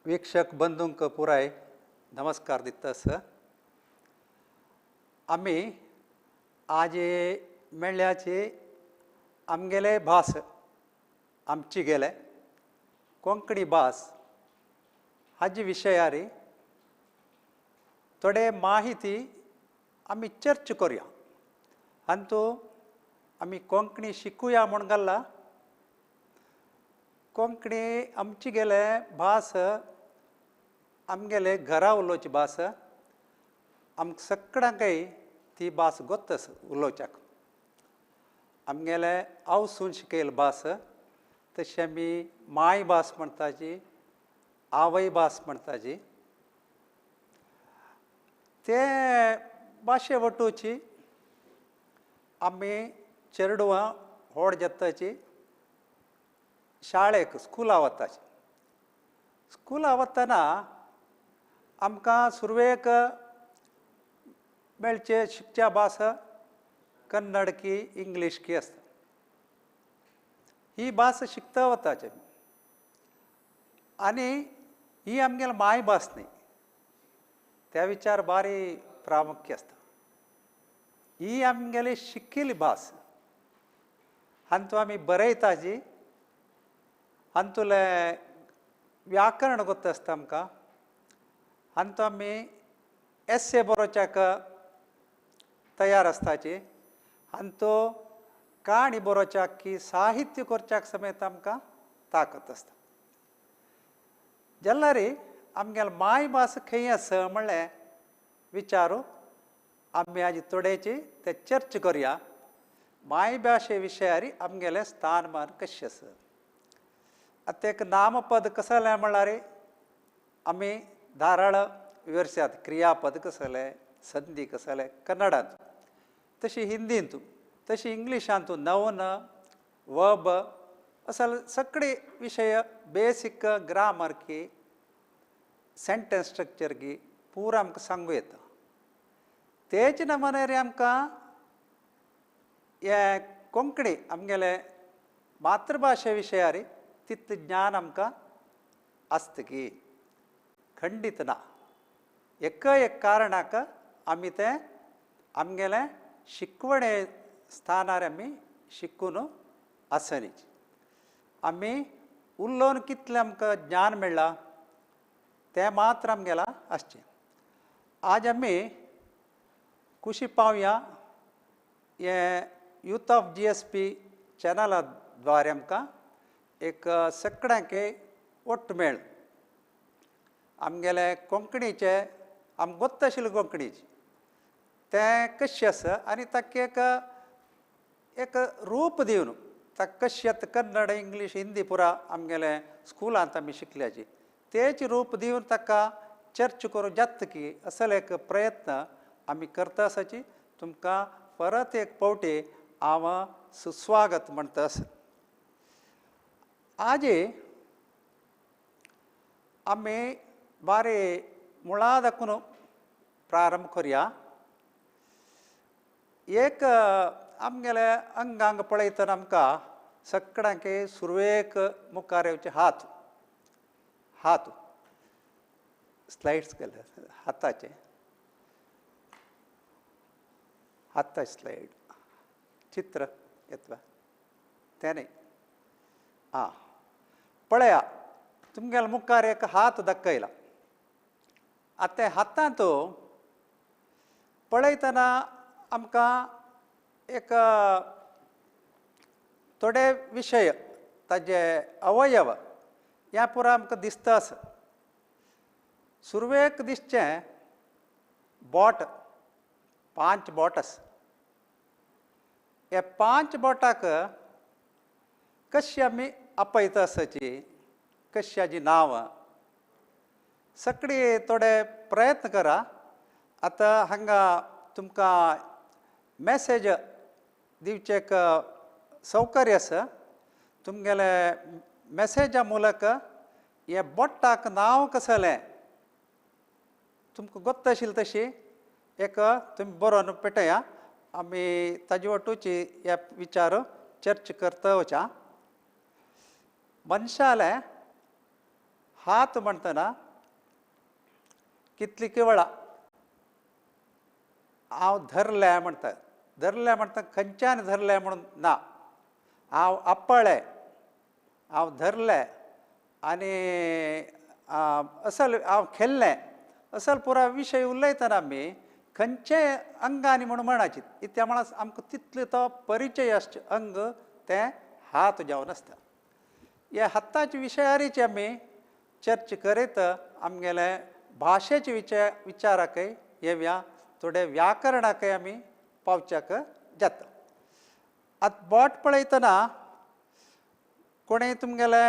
वीक्षक बंधूंक पुराय नमस्कार दिता आसा। आमी आज मेळ्ळ्याची आमगेले भास आमची गेले कोंकणी भास हाजे विशयार थोडे माहिती आमी चर्च करुया आनी तो आमी कोंकणी शिकुया म्हूण घाल्ला। कोंकणी आमची गेले भास आमगेले घरा उलोवची भास आमकां सगळ्यांकय ती भास गोत्त आसा उलोवच्याक। आमगेले आवसून शिकयले भास तशें आमी माय भास म्हणटाची, आवय भास म्हणटाची। ते भाशे वटोवची आमी चेडवां व्हड जाताची शाळेक स्कुला वताची। स्कुला वतना आमकां सुरवेक मेळचे शिकच्या भास कन्नड की इंग्लीश की आसता। ही भास शिकता वताचे आनी ही आमगेली माय भास न्ही, त्या विचार बारी प्रामुख्य आसता। ही आमगेली शिकिल्ली भास आनी तो आमी बरयताची, हातूंतलें व्याकरण गोत्त आसता आमकां आनी तो आमी एस्से बरोवच्याक तयार आसताची आनी तो काणी बरोवच्याक की साहित्य करच्याक समेत आमकां ताकत आसता। जाल्यार आमगेली माय भास खंय आसा म्हणलें विचारू आमी आज थोडेची ते चर्च करुया। माय भाशे विशयार आमगेलें स्थानमान कशें आसा। आतां एक नामपद कसलें म्हणल्यार आमी धाराळ विवर्स्यात, क्रियापद कसलें, संधी कसलें कन्नडांत, तशी हिंदींत, तशी इंग्लिशांत नवन वब असले सगळे विशय बेसीक ग्रामर की सेंटेन्स स्ट्रक्चर की पुरा आमकां सांगू येता। तेच नमूने आमकां हे कोंकणी आमगेले मातृभाशे विशयार तितलें ज्ञान आमकां आसता की खंडीत ना। एक एक कारणाक आमी तें आमगेलें शिकवणे स्थानार आमी शिकून आसनी। आमी उलोवन कितलें आमकां ज्ञान मेळ्ळां तें मात्र आमगेलां आसचें। आज आमी कुशी पावया हे यूथ ऑफ GSP चॅनला द्वारे आमकां एक सगळ्यांक ओट मेळ आमगेले कोंकणीचे आमकां गोत्त आशिल्ले कोंकणीचे तें कशें आसा आनी ताका एक एक रूप दिवन ताका कशें आतां कन्नड इंग्लीश हिंदी पुरा आमगेले स्कुलांत आमी शिकल्याची तेच रूप दिवन ताका चर्च करूं जाता की असलो एक प्रयत्न आमी करता आसाची। तुमकां परत एक पावटी हांव सुस्वागत म्हणटा आसा। आज आमी बारे मुळा दाखून प्रारंभ करुया। एक आमगेले अंगांग पळयतना आमकां सगळ्यांक सुरवेक मुखार येवचे हात हात स्लायड्स केले हाताचे हाताचे स्लायड चित्र येतला तें न्ही। आं पळया तुमगेल्या मुखार एक हात दाखयला। आतां हातांत पळयतना आमकां एक थोडे विशय ताजे अवयव ह्या पुरा आमकां दिसता आसा। सुरवेक दिसचें बोट, 5 बोट आसा। ह्या 5 बोटाक कशें आमी आपयता आसाची कश्याची नांव सगळी थोडे प्रयत्न करा. आतां हांगा तुमकां मॅसेज दिवचें एक सौकर्य आसा. तुमगेले मॅसेजा मुलक हे बोट्टाक नांव कसलें तुमकां गोत्त आशिल्लें तशी एक तुमी बरोवन पेटया. आमी ताजे वटूची हे विचार चर्च करता वच्या. मनशाले हात म्हणटना कितली वेळा हांव धरलें म्हणटा, धरलें म्हणटा खंयच्यान धरलें म्हणून ना, हांव आपळ्ळें, हांव धरलें आनी असल हांव खेळ्ळें असल पुरा विशय उलयतना आमी खंयचे अंगांनी म्हणून म्हणाची इत्या म्हळ्यार आमकां तितलो तो परिचय आसचे अंग तें हात जावन आसता. ह्या हाताच्या विशयारीचे आमी चर्च करीत आमगेले भाशेचे विचाराकय येवया, थोडे व्याकरणाकय आमी पावच्याक जाता. आतां बोट पळयतना कोणें तुमगेले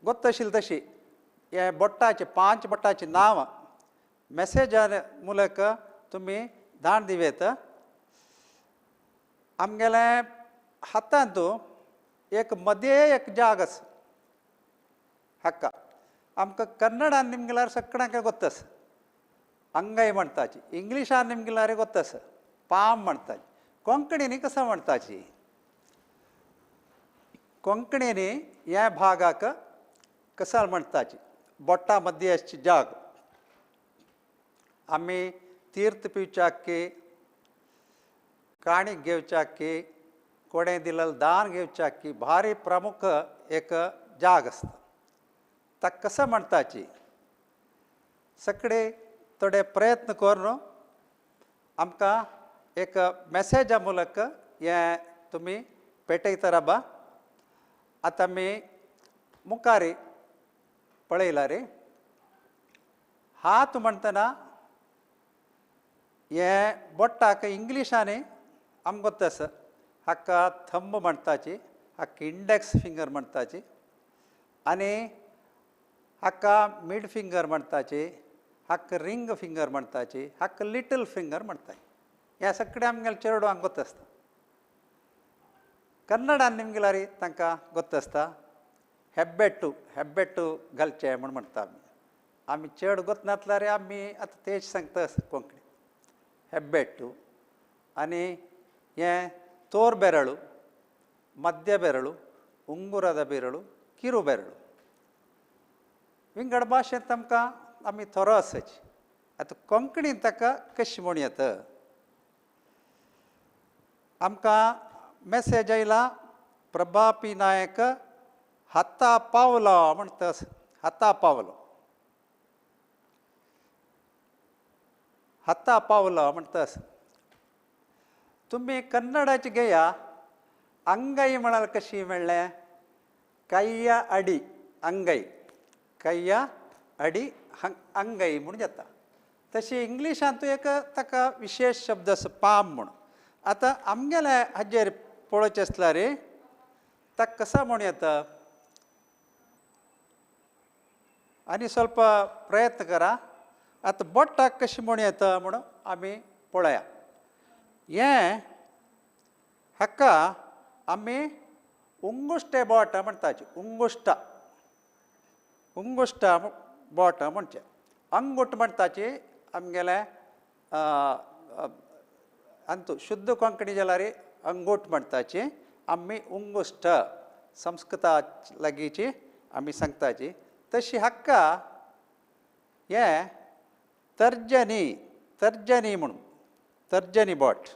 गोत्त आशिल्लें तशी हे बोट्टाचे 5 बोट्टाचीं नांवां मॅसेजार मुलक तुमी धाड दिवयेत. आमगेले हातांत एक मदें एक जाग आसा हाका आमकां कन्नडान निमगेल्यार सगळ्यांक गोत्त आसा अंगय म्हणटाची, इंग्लिशान निमगेल्यार गोत्त आसा पाम म्हणटाची, कोंकणीनी कसो म्हणटाची, कोंकणीनी ह्या भागाक कसाल म्हणटाची बोट्टा मदीं आसची जाग. आमी तीर्थ पिवच्याक काणी घेवच्याक कोणें दिलेलें दान घेवच्याक भारी प्रमुख एक जाग आसता. ताका कसो म्हणटाची सगळे थोडे प्रयत्न करून आमकां एक मॅसेजा मुलक हें तुमी पेटयता राबा. आतां आमी मुखार पळयला रे हात म्हणटना हे बोट्टाक इंग्लिशांनी आमकां गोत्त आसा हाका थंब म्हणटाची, हाका इंडेक्स फिंगर म्हणटाची आनी हाका मिड फिंगर म्हणटाची, हाका रिंग फिंगर म्हणटाची, हाका लिटल फिंगर म्हणटाची. ह्या सगळें आमगेले चेडवांक गोत्त आसता. कन्नडान निमगेल्यार तांकां गोत्त आसता हेब्बेट्टू, हेब्बेट्टू घालचें म्हूण म्हणटा आमी. आमी चड गोत्त नासल्यार आमी आतां तेच सांगता कोंकणी हेब्बेट्टू. आनी हें तोर बेरळू, मध्य बेरळू, उंगुराದ बेरळू, किरू बेरळू विंगड भाशेंत आमकां आमी थोरो आसाची. आतां कोंकणीन ताका कशी म्हण येता आमकां मॅसेज आयला प्रभा पी नायक हाता पावलो म्हणटा, हाता पावलो, हाता पावलो म्हणटा. तुमी कन्नडाची घेया अंगई म्हणाल कशी मेळ्ळें कय्या अडी अंगई, कय्या अडी अंगई म्हूण जाता. तशी इंग्लिशांतूय एक ताका विशेश शब्द आसा पाम म्हूण. आतां आमगेले हाजेर पळोवचें आसल्यार ताका कसो म्हूण येता आनी स्वल्प प्रयत्न करा. आतां बोट्टाक कशें म्हूण येता म्हणून आमी पळया. हें हाका आमी उंगुश्टे बोट म्हणटाची, उंगुश्टा, उंगुश्टा बोट म्हणचें. अंगूट म्हणटाची आमगेलें अंतू शुद्ध कोंकणी जाल्यार अंगूट म्हणटाची, आमी उंगुश्ट संस्कृता लागींची आमी सांगताची. तशी हाका हें तर्जनी, तर्जनी म्हणून तर्जनी बोट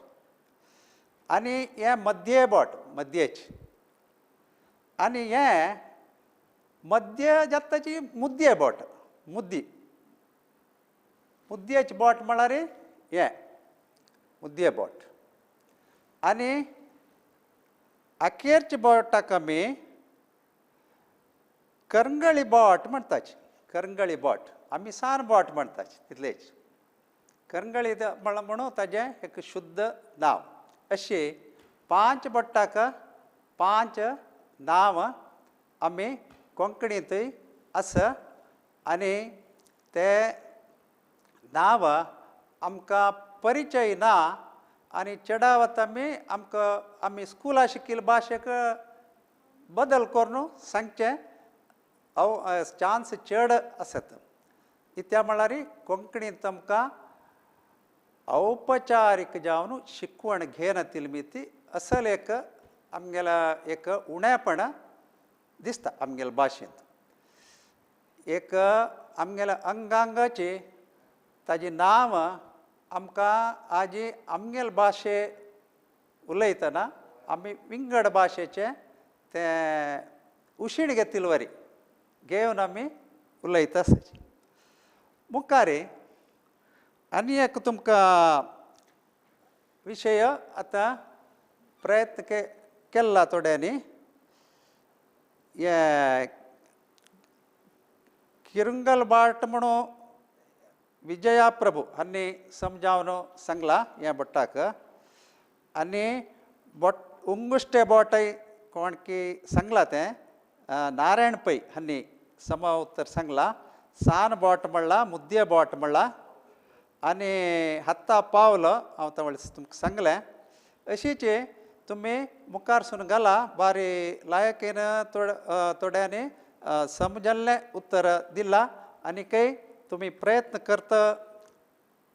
आनी हें मध्य बोट मध्येच आनी हें मध्य जाता ताची मुद्ये बोट, मुद्दी, मुद्येच बोट म्हळ्यार हें मुद्ये बोट. आनी अखेरच्या बोटाक आमी करंगळी बोट म्हणटाची, करंगळी बोट आमी सान बोट म्हणटाची तितलेच. करंगळी म्हणून ताजें एक शुद्ध नांव. अशें 5 बोटाक 5 नांव आमी कोंकणींतूय आसा आनी ते नांव आमकां परिचय ना आनी चडावत आमी आमकां आमी स्कुला शिकिल्ले भाशेक बदल करून सांगचें हांव चान्स चड आसत. इत्या म्हळ्यार कोंकणींत आमकां औपचारीक जावन शिकवण घेनातिल्ली मी ती असल एक आमगेल्या एक उणेपण दिसता आमगेल्या भाशेंत. एक आमगेल्या अंगांगाची ताजी नांव आमकां आजी आमगेले भाशे उलयतना आमी विंगड भाशेचें तें उशीण घेतिल्ले वरी घेवन आमी उलयता आसाची. मुखार आनी एक तुमकां विशय आतां प्रयत्न केल्ला थोड्यांनी हे किरुंगल बाट म्हणून विजया प्रभू हांणी समजावन सांगला ह्या बोटाक आनी बोट उंगुश्टे बोटय कोण की सांगला तें नारायण पै हांणी सम उत्तर सांगला. सान बोट म्हणला मुद्दे बोट म्हणला आनी हाता पावलो हांव तवळ तुमकां सांगलें. अशीच तुमी मुखार सून घाला बारी लायकीन थोड्यांनी समजल्लें उत्तर दिलां आनीकय तुमी प्रयत्न करता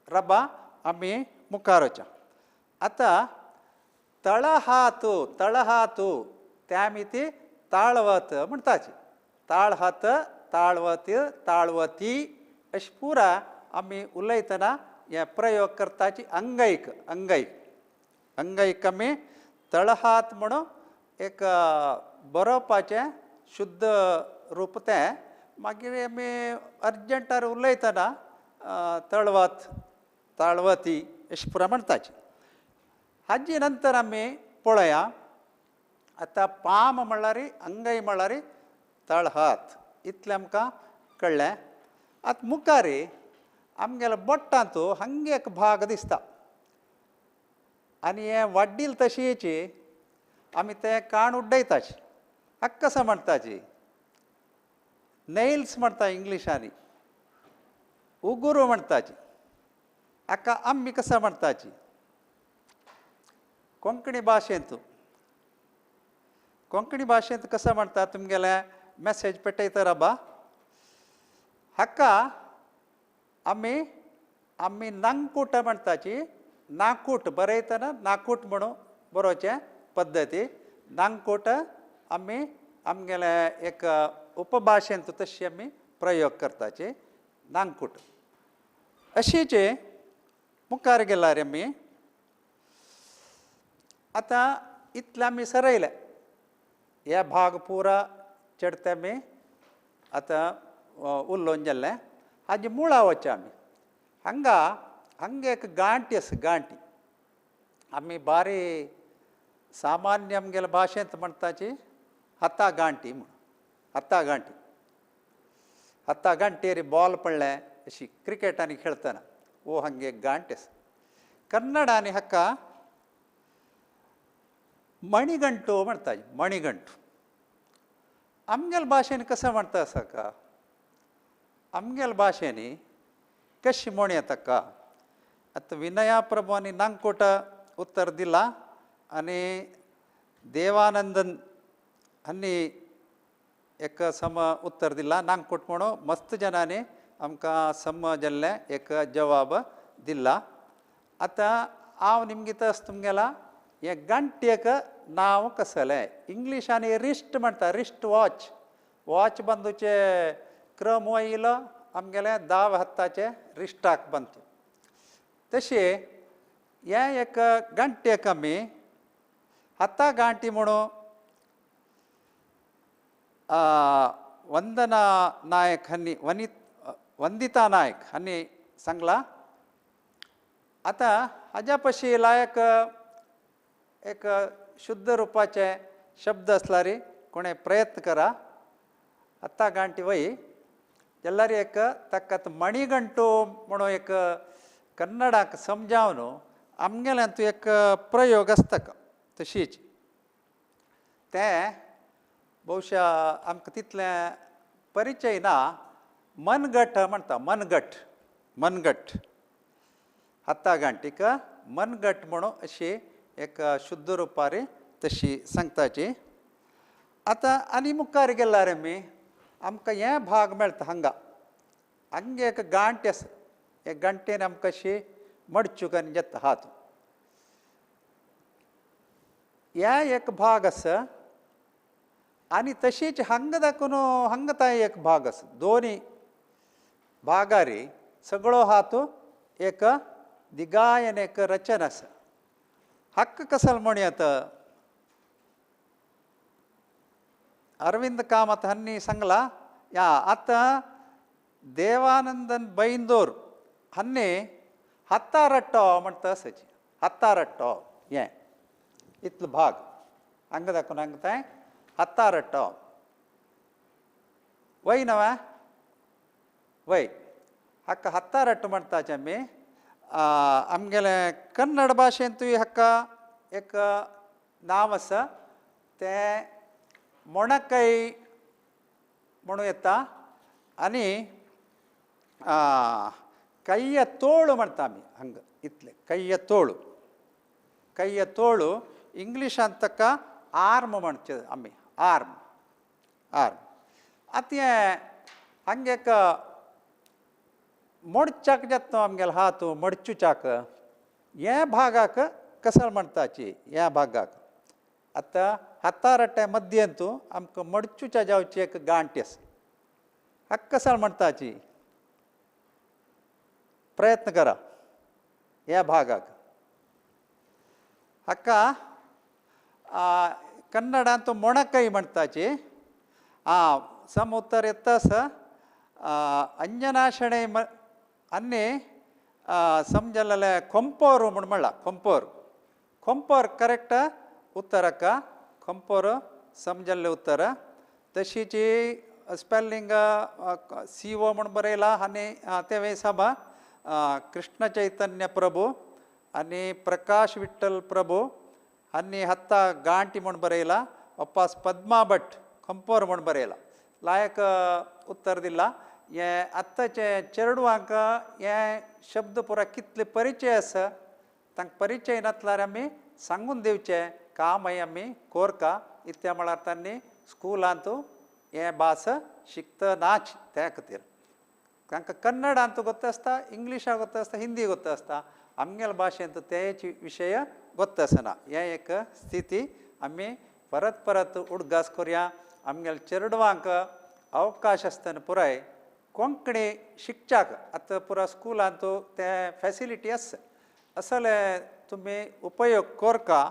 रबा आमी मुखार वच्या. आतां तळहात तळहात ते आमी ती ताळवत म्हणटाची. ताळहात ताळवत ताळवती अशें पुरा आमी उलयतना हे प्रयोग करताची. अंगैक अंगैक अंगैक आमी तळहात म्हणून एक बरोवपाचें शुद्ध रूप तें मागीर आमी अर्जंटार उलयतना तळवत ताळवती अशें पुरा म्हणटाची. हाजी नंतर आमी पळया आतां पाम म्हणल्यार अंगय म्हणल्यार तळहात इतलें आमकां कळ्ळें. आतां मुखार आमगेल्या बोटांत हांगा एक भाग दिसता आनी हें वाड्डील तशीची आमी तें काण उड्डयताची. हाका कसो म्हणटाची नेल्स म्हणटा इंग्लिशांनी, उगुरू म्हणटाची. हाका आमी कसो म्हणटाची कोंकणी भाशेंत. कोंकणी भाशेंत कसो म्हणटा तुमगेलें मॅसेज पेटयता राबा. हाका आमी आमी नांकूट म्हणटाची. नाकूट बरयतना नाकूट म्हणून बरोवचें पद्दती. नांकूट आमी आमगेले एक उपभाशेंत तशी आमी प्रयोग करताची नांकूट. अशीच मुखार गेल्यार आमी आतां इतलें आमी सरयलें हे भाग पुरा चडते आमी आतां उलोवन जाल्लें. हाजे मुळां वचचें आमी हांगा हांगा एक गांठी आसा. गांठी आमी बारी सामान्य आमगेल्या भाशेंत म्हणटाची हाता गांठी म्हूण. हाता गांठी हाता गांठयेर बॉल पडलें अशी क्रिकेटांनी खेळतना वो हांगे एक गांठ आसा. कन्नडांनी हाका मणिगंटू म्हणटा. मणिगंटू आमगेल्या भाशेन कसो म्हणटा आसा का आमगेल्या भाशेनी कशी म्हण येता का. आतां विनया प्रभू आनी नांकोट उत्तर दिलां आनी देवानंदन हांणी एक सम उत्तर दिलां. नांकूट म्हणून मस्त जनांनी आमकां सम जाल्लें एक जवाब दिला. आतां हांव निमगीत तुमगेला हें गांठयेक नांव कसलें इंग्लिशांनी रिस्ट म्हणटा. रिस्ट वॉच वॉच बांदूचे क्रम येयलो आमगेले दाव हाताचे रिस्टाक बांदचे. तशें हें एक गांठयेक आमी हाता गांठी म्हणून वंदना नायक हांणी वंदिता नायक हांणी सांगलां. आतां हाज्या पशी लायक एक शुद्ध रुपाचे शब्द आसल्यार कोणें प्रयत्न करा. आतां गांठी वय जाल्यार एक ताका मणिगंटू म्हणून एक कन्नडाक समजावन आमगेल्यान एक प्रयोग आसता तशीच तें बहुशा आमकां तितलें परिचय ना. मनगट म्हणटा, मनगट, मनगट हाता गांठीक मनगट म्हणून अशी एक शुद्ध रुपारी तशी सांगताची. आतां आनी मुखार गेल्यार आमी आमकां हे भाग मेळटा हांगा, हांगा एक गांठ आसा, हे गांठेन आमकां अशी मडचूक आनी जाता हात. ह्या एक भाग आसा आनी तशीच हांगा दाखोवन हांगा ताय एक भाग आसा. दोनी भागारी सगळो हात एक दिगायन एक रचना आसा. हक्क कसल म्हणयत अरविंद कामत हांणी सांगला. या आतां देवानंदन बैंदूर हांणी हत्तारट्टो म्हणटा आसाची, हत्तारट्टो हें इतलो भाग हांगा दाखोवन हांगा ताय हत्तारट्टो वय नवा वय हाका हत्तारट्टो म्हणटाचे आमी. आमगेले कन्नड भाशेंतूय हाका एक नांव आसा, तें मोणकय म्हणूं येता आनी कय्य तोळू म्हणटा आमी हांगा इतलें कय्य तोळू, कय्य तोळू इंग्लिशांत ताका आर्म म्हणचे आमी, आर्म, आर्म. आतां हें हांगा एक मोडच्याक जाता न्हू आमगेलो हात, मडचुच्याक हे भागाक कसल म्हणटाची ह्या भागाक. आतां हातारट्या मध्यंतू आमकां मडचुच्या जावची एक गांठ आसा, हाका कसल म्हणटाची प्रयत्न करा ह्या भागाक. हाका कन्नडांत मोणकय म्हणटाची. सम उत्तर येता आसा. अंजना शणै आनी समजलेले खोंपोर म्हूण म्हणला, खोंपोर, खोंपोर करेक्ट उत्तर हाका, खोंपोर समजल्लें उत्तर. तशीची स्पेलिंग सी ओ म्हूण बरयला आनी तें साबा कृष्ण चैतन्य प्रभू आनी प्रकाश विठ्ठल प्रभू आनी हत्ता गांठी म्हूण बरयला. अप्पास पद्मा भट खंपोर म्हूण बरयला. लायक उत्तर दिला. हें आत्ताचे चेडवांक हे शब्द पुरा कितले परिचय आसा, तांकां परिचय नासल्यार आमी सांगून दिवचें कामय आमी कोरका. इतल्या म्हळ्यार तांणी स्कुलांत हें भास शिकता नाच, त्या खातीर तांकां कन्नडांत गोत्त आसता, इंग्लिशा गोत्त आसता, हिंदी गोत्त आसता, आमगेले भाशेंत तेच विशय गोत्त आसना. हें एक स्थिती आमी परत परत उडगास करुया. आमगेले चेडवांक अवकाश आसतना पुराय कोंकणी शिकच्याक आतां पुरा स्कुलांत ते फॅसिलिटी आसा, असले तुमी उपयोग कोरका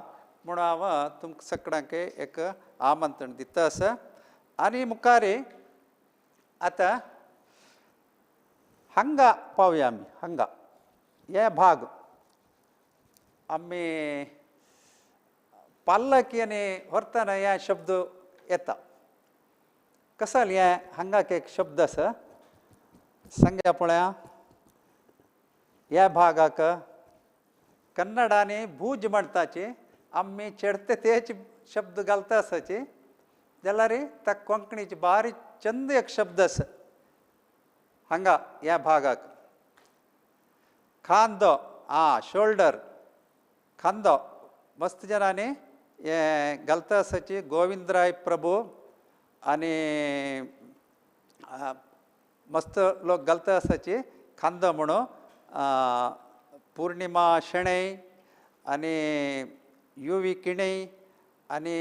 म्हणून हांव तुमकां सगळ्यांक एक आमंत्रण दिता आसा. आनी मुखार आतां हांगा पावया आमी, हांगा हे भाग आमी पाल्लकी आनी व्हरतना हे शब्द येता. कसल हे हांगाक एक शब्द आसा सांग्या पळया. ह्या भागाक कन्नडांनी भूज म्हणटाची, आमी चेडते तेच शब्द घालता आसाची, जाल्यार ताका कोंकणीची बारीक चंद एक शब्द आसा हांगा ह्या भागाक. खांदो, आं शोल्डर, खांदो मस्त जणांनी हें घालता आसाची. गोविंदराय प्रभू आनी मस्त लोक घालता आसाची खांदो म्हणून. पूर्णिमा शणै आनी यु वी किणै आनी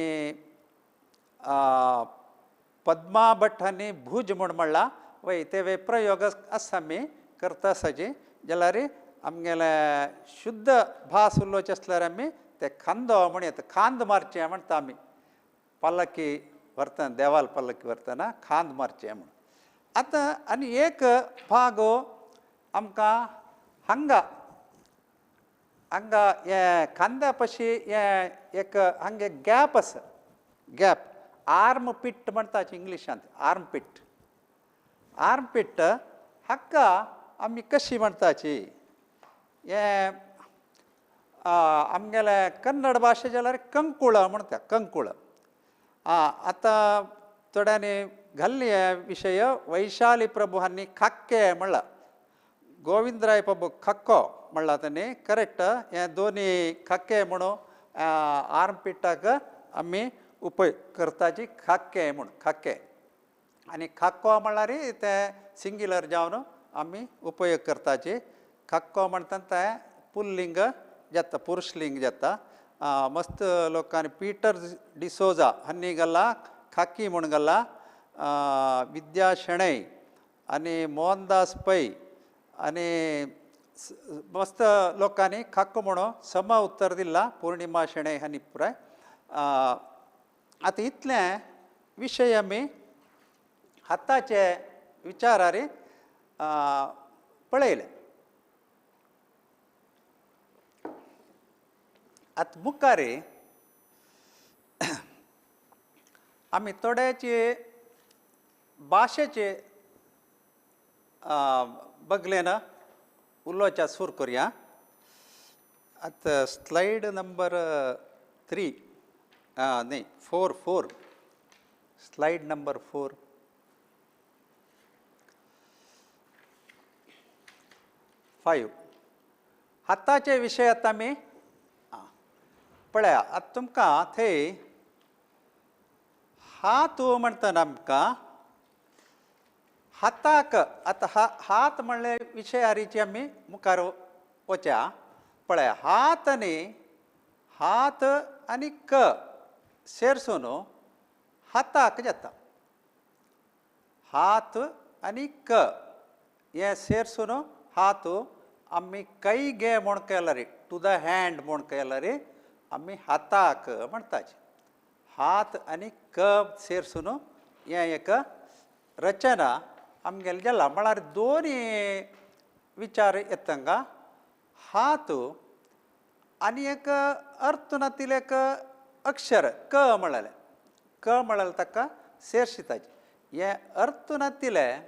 पद्मा भट हांणी भूज म्हूण म्हणला. वय ते प्रयोग आसा आमी करता आसाची. जाल्यार आमगेले शुद्ध भास उलोवचें आसल्यार आमी ते खांदो म्हण येता, खांद मारचें म्हणटा आमी पालकी व्हरतना, देवाल पालकी व्हरतना खांद मारचें म्हूण. आतां आनी एक भाग आमकां हांगा हांगा हे खांद्या पशी हे एक हांगा एक गॅप आसा, गॅप आर्म पिट म्हणटा इंग्लिशांत, आर्म पिट. आर्म पिट हाका आमी कशी म्हणटाची हे आमगेले कन्नड भाशे जाल्यार कंकुळ म्हणटा, कंकुळ. आतां थोड्यांनी घाल्ले हे विशय वैशाली प्रभू हांणी खाक्के म्हणला, गोविंदराय प्रभू खक्को म्हणला तांणी करेक्ट. हे दोनी खाक्के म्हणून आर्मपिटाक आमी उपयोग करताची खाक्के म्हूण खाक्के. आनी खाक्को म्हणल्यार तें सिंग्युलर जावन आमी उपयोग करताची. खाक्को म्हणटा तें पुल्लिंग जाता, पुरुशलिंग जाता. मस्त लोकांनी पीटर डिसोजा हांणी घाला खाकी म्हूण घाला, विद्या शणै आनी मोहनदास पै आनी मस्त लोकांनी खाक्को म्हणून सम उत्तर दिला, पूर्णिमा शणै हांणी पुराय. आतां इतलें विशय आमी हाताचे विचारार पळयले. आतां मुखार आमी थोड्याचे भाशेचे बगलेन उलोवच्या सूर करुया. आतां स्लायड नंबर 3 न्ही 4 स्लायड नंबर 4. 5 हाताचे विशय आतां आमी पळया. आतां तुमकां थंय हात म्हणटना आमकां हाताक आतां हात म्हणले विशयारीची आमी मुखार वच्या. पळया हात आनी हात आनी क सेरसून हाताक जाता. हात आनी क हे सेरसून हात आमी कै गे म्हूण केल्यार टू the hand म्हूण केल्यार आमी हाताक म्हणटाचे. हात आनी क सेरसून हें एक रचना आमगेलें जाला. म्हळ्यार दोनी विचार येता हांगा. हात आनी एक अर्थ नातिल्लें एक अक्षर क म्हणलें, क म्हणलें ताका सेरशिताचें. हें अर्थ नातिल्लें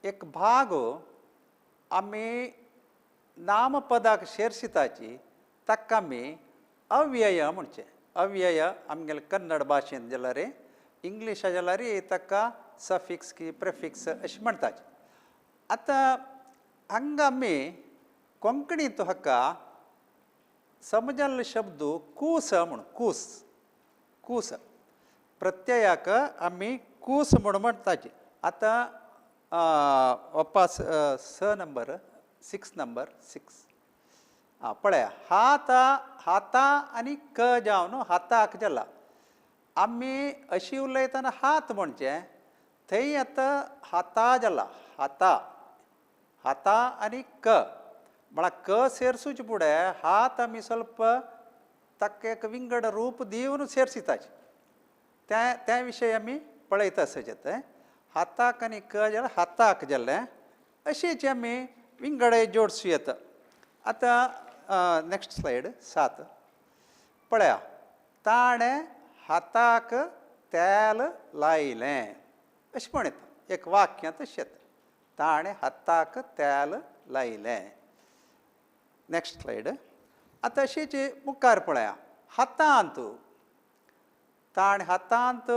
एक भाग आमी नामपदाक शेरशिताची ताका आमी अव्यय म्हणचें. अव्यय आमगेले कन्नड भाशेंत जाल्यार, इंग्लिशा जाल्यार ताका सफिक्स की प्रेफिक्स अशें म्हणटाचे. आतां हांगा आमी कोंकणींत हाका समजल्लो शब्द कूस म्हूण, कूस कूस प्रत्ययाक आमी कूस म्हूण म्हणटाचे. आतां वापस स नंबर 6 नंबर 6 पळया. हाता हाता आनी क जावन हाताक जाला. आमी अशी उलयतना हात म्हणचें, थंय आतां हाता जाला. हाता हाता आनी क म्हळ्यार क सेरसूचे फुडें हात आमी स्वल्प ताका एक विंगड रूप दिवन सेरसिताचे. त्या विशय आमी पळयता आसचे. हाताक आनी क जाल्यार हाताक जालें. अशेंच आमी विंगड जोडसूं येता. आतां नेक्स्ट स्लायड 7 पळया. ताणें हाताक तेल लायलें अशें म्हण येता. एक वाक्य तशें येता, ताणें हाताक तेल लायलें. Next slide. आतां अशेंच मुखार पळया. हातांत ताणें हातांत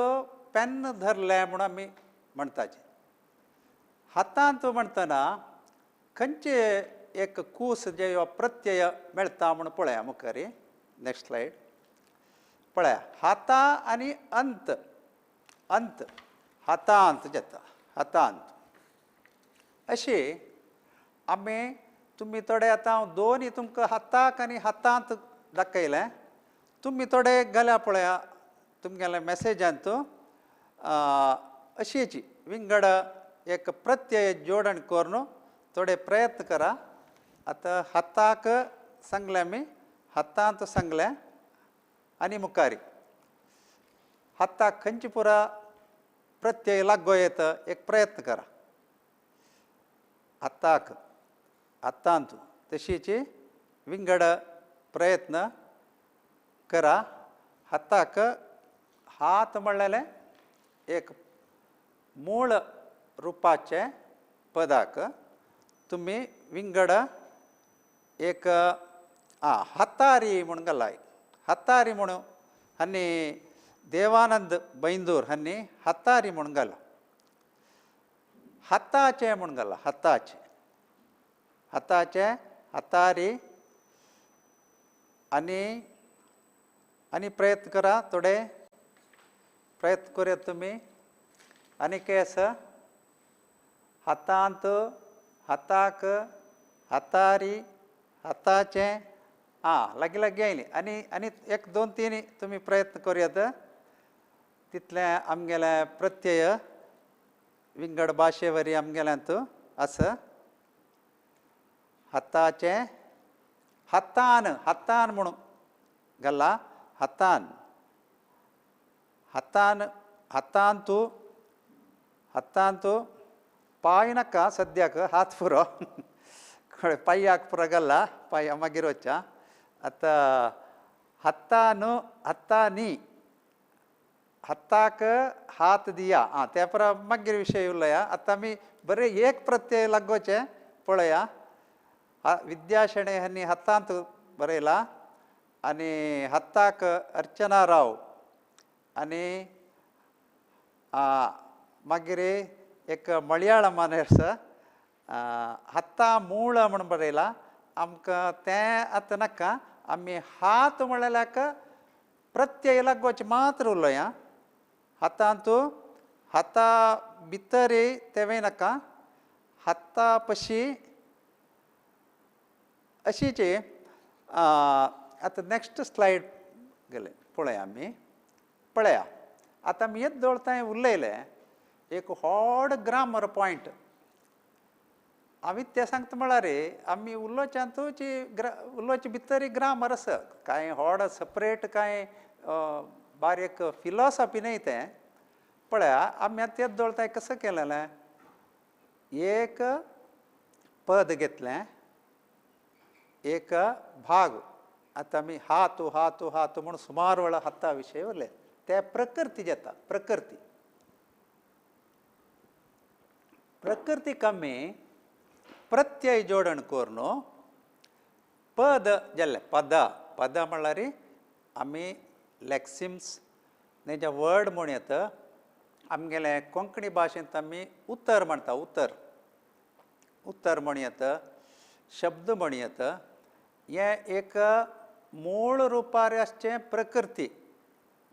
पेन्न धरलें म्हूण आमी म्हणटाचे. हातांत म्हणटना खंयचे एक कूस जे प्रत्यय मेळटा म्हूण पळया मुखार. नेक्स्ट स्लायड पळया. हाता आनी अंत, अंत हातांत जाता. हातांत अशें आमी तुमी थोडे आतां हांव दोनी तुमकां हाताक आनी हातांत दाखयलें. तुमी थोडे घाल्या पळया तुमगेल्या मॅसेजांत अशेंच विंगड एक प्रत्यय जोडण करून थोडे प्रयत्न करा. आतां हाताक सांगलें आमी, हातांत सांगलें आनी मुखारी हाताक खंयचे पुरा प्रत्यय लागो येता एक प्रयत्न करा. हाताक हातांत तशीच विंगड प्रयत्न करा. हाताक हात म्हणलें एक मूळ रुपाचें पदाक तुमी विंगड एक हातारी म्हूण घाला. हातारी म्हणून आनी देवानंद बैंदूर हांणी हातारी म्हूण घाला, हाताचें म्हूण घाला, हाताचें, हाताचें, हातारी. आनी आनी प्रयत्न करा, थोडे प्रयत्न करूया तुमी. आनी कितें आसा? हातांत, हाताक, हातारी, हाताचें. आं, लागीं लागीं आयली. आनी आनी एक दोन तीन तुमी प्रयत्न करूयात. तितलें आमगेलें प्रत्यय विंगड भाशे वरी आमगेल्यांत आसा. हाताचें, हातान, हातान म्हणून घाला, हातान, हातान, हातांतू, हातांतू. पांय नाका सद्याक, हात पुरो, पांयाक पुरो घाला, पांया मागीर वचया. आतां हातान, हातानी, हाताक हात दिया. आं, त्या परा मागीर विशय उलया. आतां आमी बरें एक प्रत्यय लागोवचें पळया. विद्या शेणै हांणी हातांत बरयला आनी हाताक अर्चना राव. आनी मागीर एक मलयाळमान आसा, हाता मूळ म्हूण बरयला. आमकां तें आतां नाका, आमी हात म्हणल्यार प्रत्यय लागोवचें मात्र उलया. हातांत, हाता भितर तेंवूय नाका, हाता पशी अशीच. आतां नॅक्स्ट स्लायड गेले पळया आमी, पळया. आतां आमी येत दवरता उलयलें एक व्हड ग्रामर पॉयंट. हांवें तें सांगता म्हळ्यार आमी उलोवच्यांतूच उलोवचे भितर ग्रामर आसा, कांय व्हड सपरेट कांय बारीक फिलॉसॉफी न्हय तें. पळया आमी आतां तेच दवरता कसो केलेलें, एक पद घेतलें, एक भाग. आतां आमी हात हात हात म्हूण सुमार वेळा हाता विशय उरले, ते प्रकृती जाता. प्रकृती, प्रकृती कमी प्रत्यय जोडण करून पद जालें. पद, पद म्हणल्यार आमी लॅक्सिम्स न्हय जे वर्ड म्हूण येता आमगेले कोंकणी भाशेंत आमी उतर म्हणटा, उतर, उतर म्हण येता, शब्द म्हण येता. हें एक मूळ रुपार आसचें प्रकृती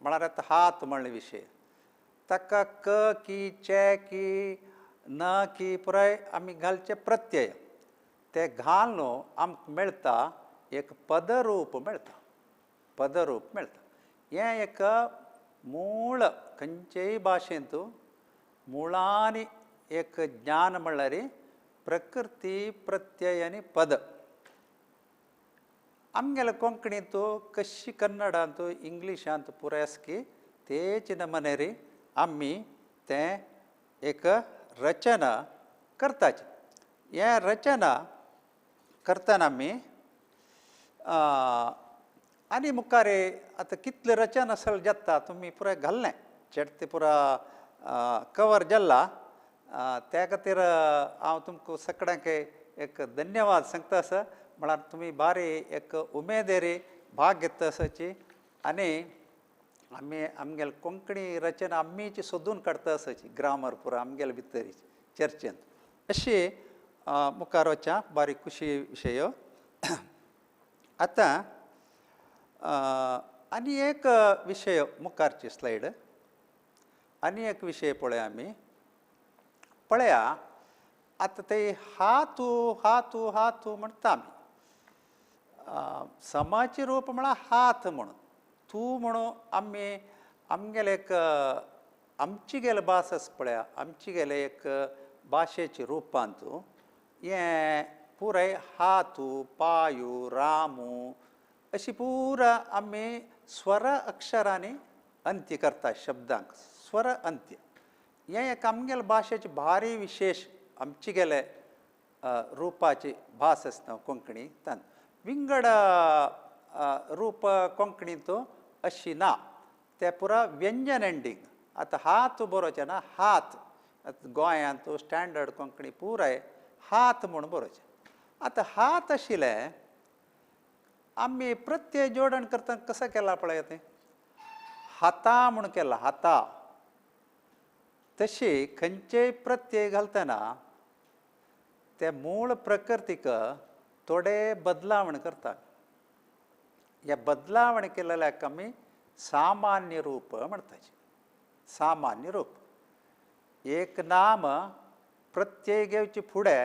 म्हळ्यार आतां हात म्हणले विशय ताका क की चे की न की पुराय आमी घालचे प्रत्यय, ते घालून आमकां मेळटा एक पदरूप मेळटा, पदरूप मेळटा. हें एक मूळ खंयचेय भाशेंत मुळांनी एक ज्ञान म्हणल्यार प्रकृती प्रत्यय आनी पद. आमगेले कोंकणींत कशी कन्नडांत इंग्लिशांत पुराय आसा की तेच नमनेरी आमी तें एक रचना करताची. हें रचना करतना आमी आनी मुखार आतां कितले रचना सगळें जाता तुमी पुराय घाल्लें चेडते पुरा कवर जाल्ला. त्या खातीर हांव तुमकां सगळ्यांक एक धन्यवाद सांगता आसा, म्हळ्यार तुमी बारी एक उमेदेरी भाग घेता आसाची. आनी आमी आमगेले कोंकणी रचना आमीची सोदून काडटा आसाची, ग्रामर पुरा आमगेले भितर चर्चेंत. अशी मुखार वचच्या बारीक खुशी विशय. आतां आनी एक विशय मुखारची स्लायड, आनी एक विशय पळया आमी. पळया आतां ते हातू हातू हातू म्हणटा आमी. समाचे रूप म्हळ्यार हात म्हणून, तूं म्हणून आमी आमगेले एक आमची गेले भास आसा पळया, आमची गेले एक भाशेचे रुपांत हें पुराय हातू पायू रामू अशी पुरा आमी स्वर अक्षरांनी अंत्य करता शब्दांक, स्वर अंत्य. हें एक आमगेले भाशेचे भारी विशेश आमचे गेले रुपाची भास आसता कोंकणी. तान विंगड रूप कोंकणींत अशी ना, ते पुरा व्यंजन एंडींग. आतां हात बरोवचें ना, हात आतां गोंयांत स्टँडर्ड कोंकणी पुराय हात म्हूण बरोवचें. आतां हात आशिल्लें आमी प्रत्यय जोडण करतना कसो केला पळय तें, हाता म्हूण केला हाता तशी खंयचेय प्रत्यय घालतना ते मूळ प्रकृतीक थोडे बदलावण करता. ह्या बदलावण केलेल्याक आमी सामान्य रूप म्हणटात. सामान्य रूप एक नाम प्रत्यय घेवचे फुडें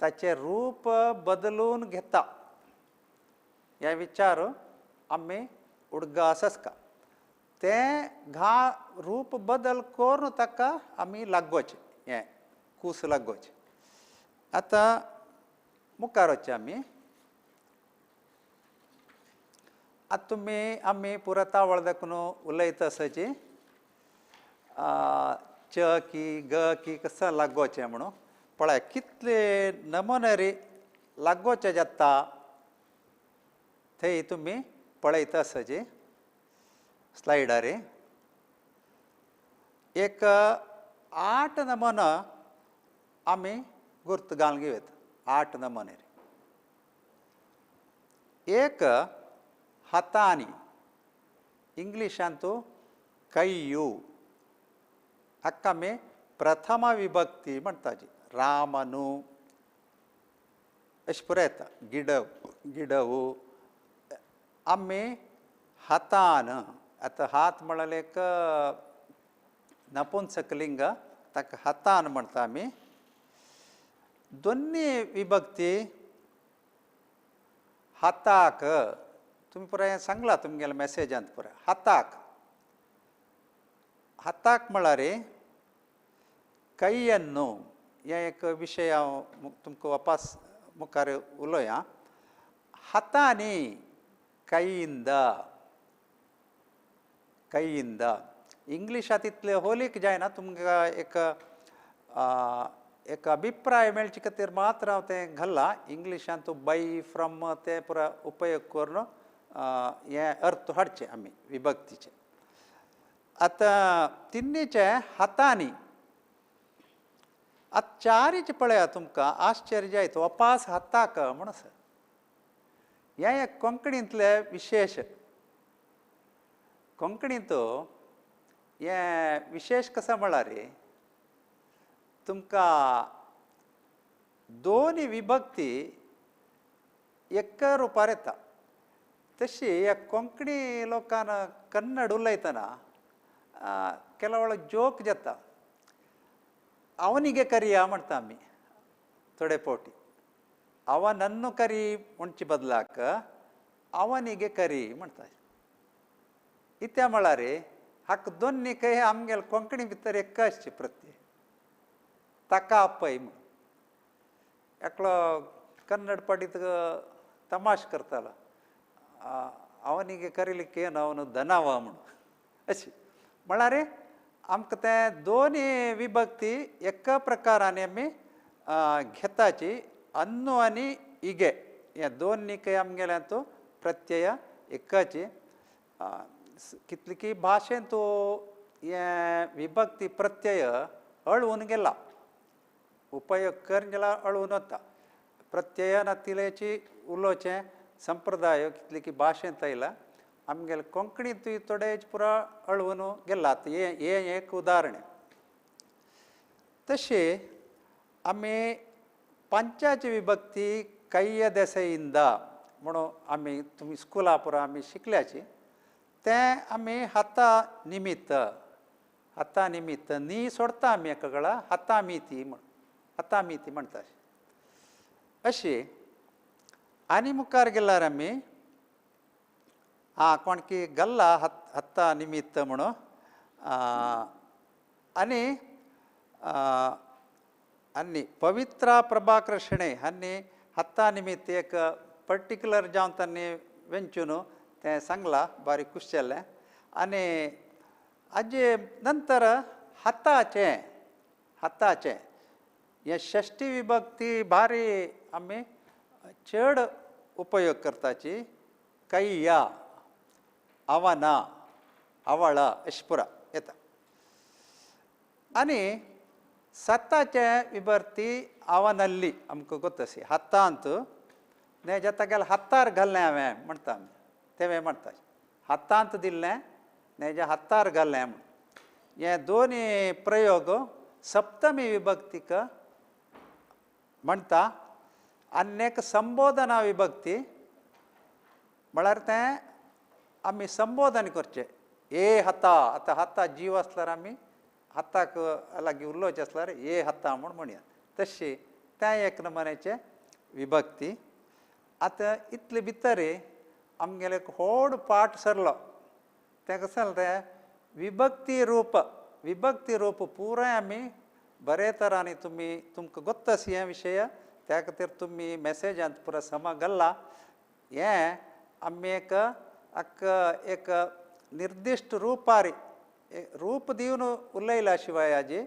ताचें रूप बदलून घेता. हे विचार आमी उडगास आसता तें घा रूप बदल करून ताका आमी लागोवचें हें कूस लागोवचें. आतां मुखार वचचें आमी. आतां तुमी आमी पुरा तावळ दाखून उलयता आसाची च की ग की कसं लागोवचें म्हणून पळय कितले नमुने लागोवचें जाता थंय तुमी पळयता आसाची स्लायडार. एक 8 नमुना आमी गुर्त घालून घेवया. 8 नमुने. एक हातांनी इंग्लिशांत कय्यू हाका आमी प्रथम विभक्ती म्हणटाची. रामनु अशें पुराय येता. गिडव गिडवू आमी हातान. आतां हात म्हळ्यार एक नपुंसकलिंग ताका हातान म्हणटा आमी. दोन्ही विभक्ती हाताक तुमी पुराय सांगला तुमगेल्या मॅसेजांत पुराय हाताक. हाताक म्हळ्यार कय्यन्नू हें एक विशय हांव तुमकां वापस मुखार उलोया. हातांनी कयिंद कयिंद इंग्लिशांत इतलें होलीक जायना तुमकां एक एक अभिप्राय मेळचे खातीर मात्र हांव तें घाल्लां. इंग्लिशांत बाय फ्रॉम तें पुरा उपयोग करून हें अर्थ हाडचें आमी विभक्तीचें. आतां तिन्नीचें हातांनी. आतां चारीचें पळया तुमकां आश्चर्य जायत वपास हाताक म्हूण आसा. हें एक कोंकणींतलें विशेश. कोंकणींत हें विशेश कशें म्हळ्यार तुमकां दोन विभक्ती एका रुपार येता. तशी ह्या कोंकणी लोकान कन्नड उलयतना ಕೆಲवळ जोक जाता. ಅವನಿಗೆ ಕರಿಯ म्हणटा आमी थोडे फावटी. ಅವನನ್ನು ಕರಿ म्हणचे बदलाक ಅವನಿಗೆ ಕರಿ म्हणटा. इत्या म्हळ्यार हाका दोन्ही कय आमगेले कोंकणी भितर एक आसची प्रत्यय ताका आपय म्हूण. एकलो कन्नड पडित तमाश करतालो ಅವನಿಗೆ ಕರೀಲಿಕ್ಕೆ ಏನು ಅವನು ದನವ म्हणून अशी म्हळ्यार आमकां तें दोनी विभक्ती एका प्रकारान आमी घेताची. अन्नू आनी इगे हे दोन कय आमगेल्या तो प्रत्यय एकाची. कितली की भाशेंत हें विभक्ती प्रत्यय अळवून गेला उपयोग करून गेला अळवून वता. प्रत्यय नातिल्याची उलोवचें संप्रदाय कितली की भाशेंत आयला आमगेले कोंकणींतूय थोडे पुरा अळवून गेला. आतां हें हें एक उदाहरण. तशें आमी पंचाची विभक्ती कय्य देसईंद म्हणून आमी तुमी स्कुला पुरा आमी शिकल्याची तें आमी हाता निमित्त हाता निमित्त नी सोडता आमी एका वेळा हाता मिती म्हण हाता मिती म्हणटा अशी. आनी मुखार गेल्यार आमी आं कोणकी गल्ला हत्ता निमित्त म्हणून आनी आनी पवित्रा प्रभाकर शणै हांणी हत्ता निमित्त एक पर्टिक्युलर जावन तांणी वेंचून तें सांगलां बारीक खूश जालें. आनी हाजे नंतर हाताचें हाताचें हें षष्ठी विभक्ती भारी आमी चड उपयोग करताची. कय्या ಅವನ ಅವಳ अशें पुरा येता. आनी सत्ताचे विभक्ती ಅವನಲ್ಲಿ आमकां गोत आसी. हातांत नेजा तागेले हातार घाल्लें हांवें म्हणटा आमी तें म्हणटा हातांत दिल्लें नेजा हातार घालें म्हूण. हे दोनी प्रयोग सप्तमी विभक्तीक म्हणटा. आनी एक संबोधना विभक्ती म्हळ्यार तें आमी संबोधन करचें. ए हाता, आतां हाता जीव आसल्यार आमी हाताक लागीं उलोवचें आसल्यार ए हाता म्हूण म्हणया. तशी तें एक नमुन्याचें विभक्ती. आतां इतले भितर आमगेले एक व्हड पाठ सरलो. तें कशें जालें तें विभक्ती रूप. विभक्ती रूप पुराय आमी बरे तरांनी तुमी तुमकां गोत्त आसा हें विशय, त्या खातीर तुमी मॅसेजांत पुरा समा घाल्ला. हें आमी एक एक निर्दिश्ट रुपारी रूप दिवन उलयल्या शिवाय आजी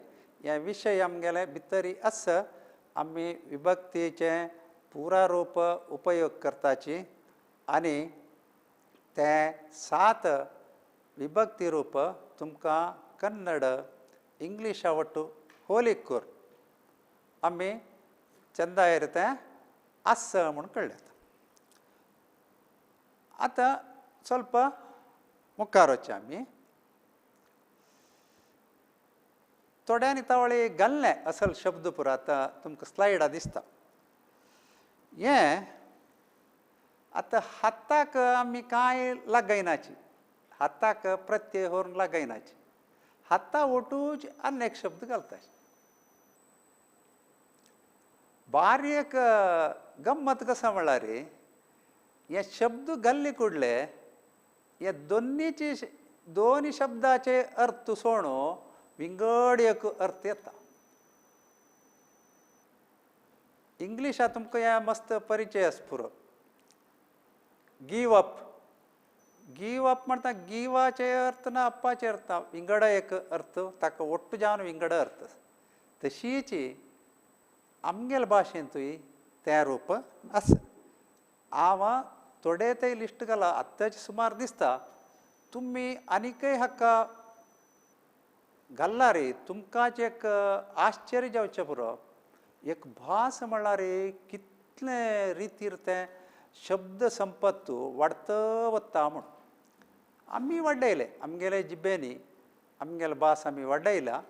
हे विशय आमगेले भितरी आसा. आमी विभक्तीचें पुरा रूप उपयोग करताची आनी तें 7 विभक्ती रूप तुमकां कन्नड इंग्लिशा वट्टू होलीक कर आमी चंदायर तें आसा म्हूण कळ्ळें. आतां ಸ್ವಲ್ಪ मुखार वचचें आमी. थोड्यांनी तावळी घाल्लें असल शब्द पुरो आतां तुमकां स्लायडां दिसता. हें आतां हाताक आमी कांय लागयनाची, हाताक प्रत्यय व्हरून लागयनाची, हाता ओटूच आनी एक शब्द घालता. बारीक गम्मत कसा म्हळ्यार हे शब्द घाल्ले कुडले हे दोन्नीचे दोन शब्दाचे अर्थ सोणो विंगड एक अर्थ येता. इंग्लिशा तुमकां ह्या मस्त परिचय आसा पुरो. गिव अप, गिव अप म्हणटा गिवाचे अर्थ ना अप्पाचे अर्थ ना, विंगड एक अर्थ ताका ಒಟ್ಟು जावन विंगड अर्थ. तशीच आमगेले भाशेंतूय तें रूप आसा. हांव थोडे ते लिस्ट घाला आत्ताचे सुमार दिसता. तुमी आनीकय हाका घाल्ला रे तुमकांच एक आश्चर्य जावचें पुरो. एक भास म्हळ्यार कितले रितीर तें शब्द संपत्त वाडत वता म्हूण. आमी वाडयले आमगेले जिबेनी आमगेले भास आमी वाडयला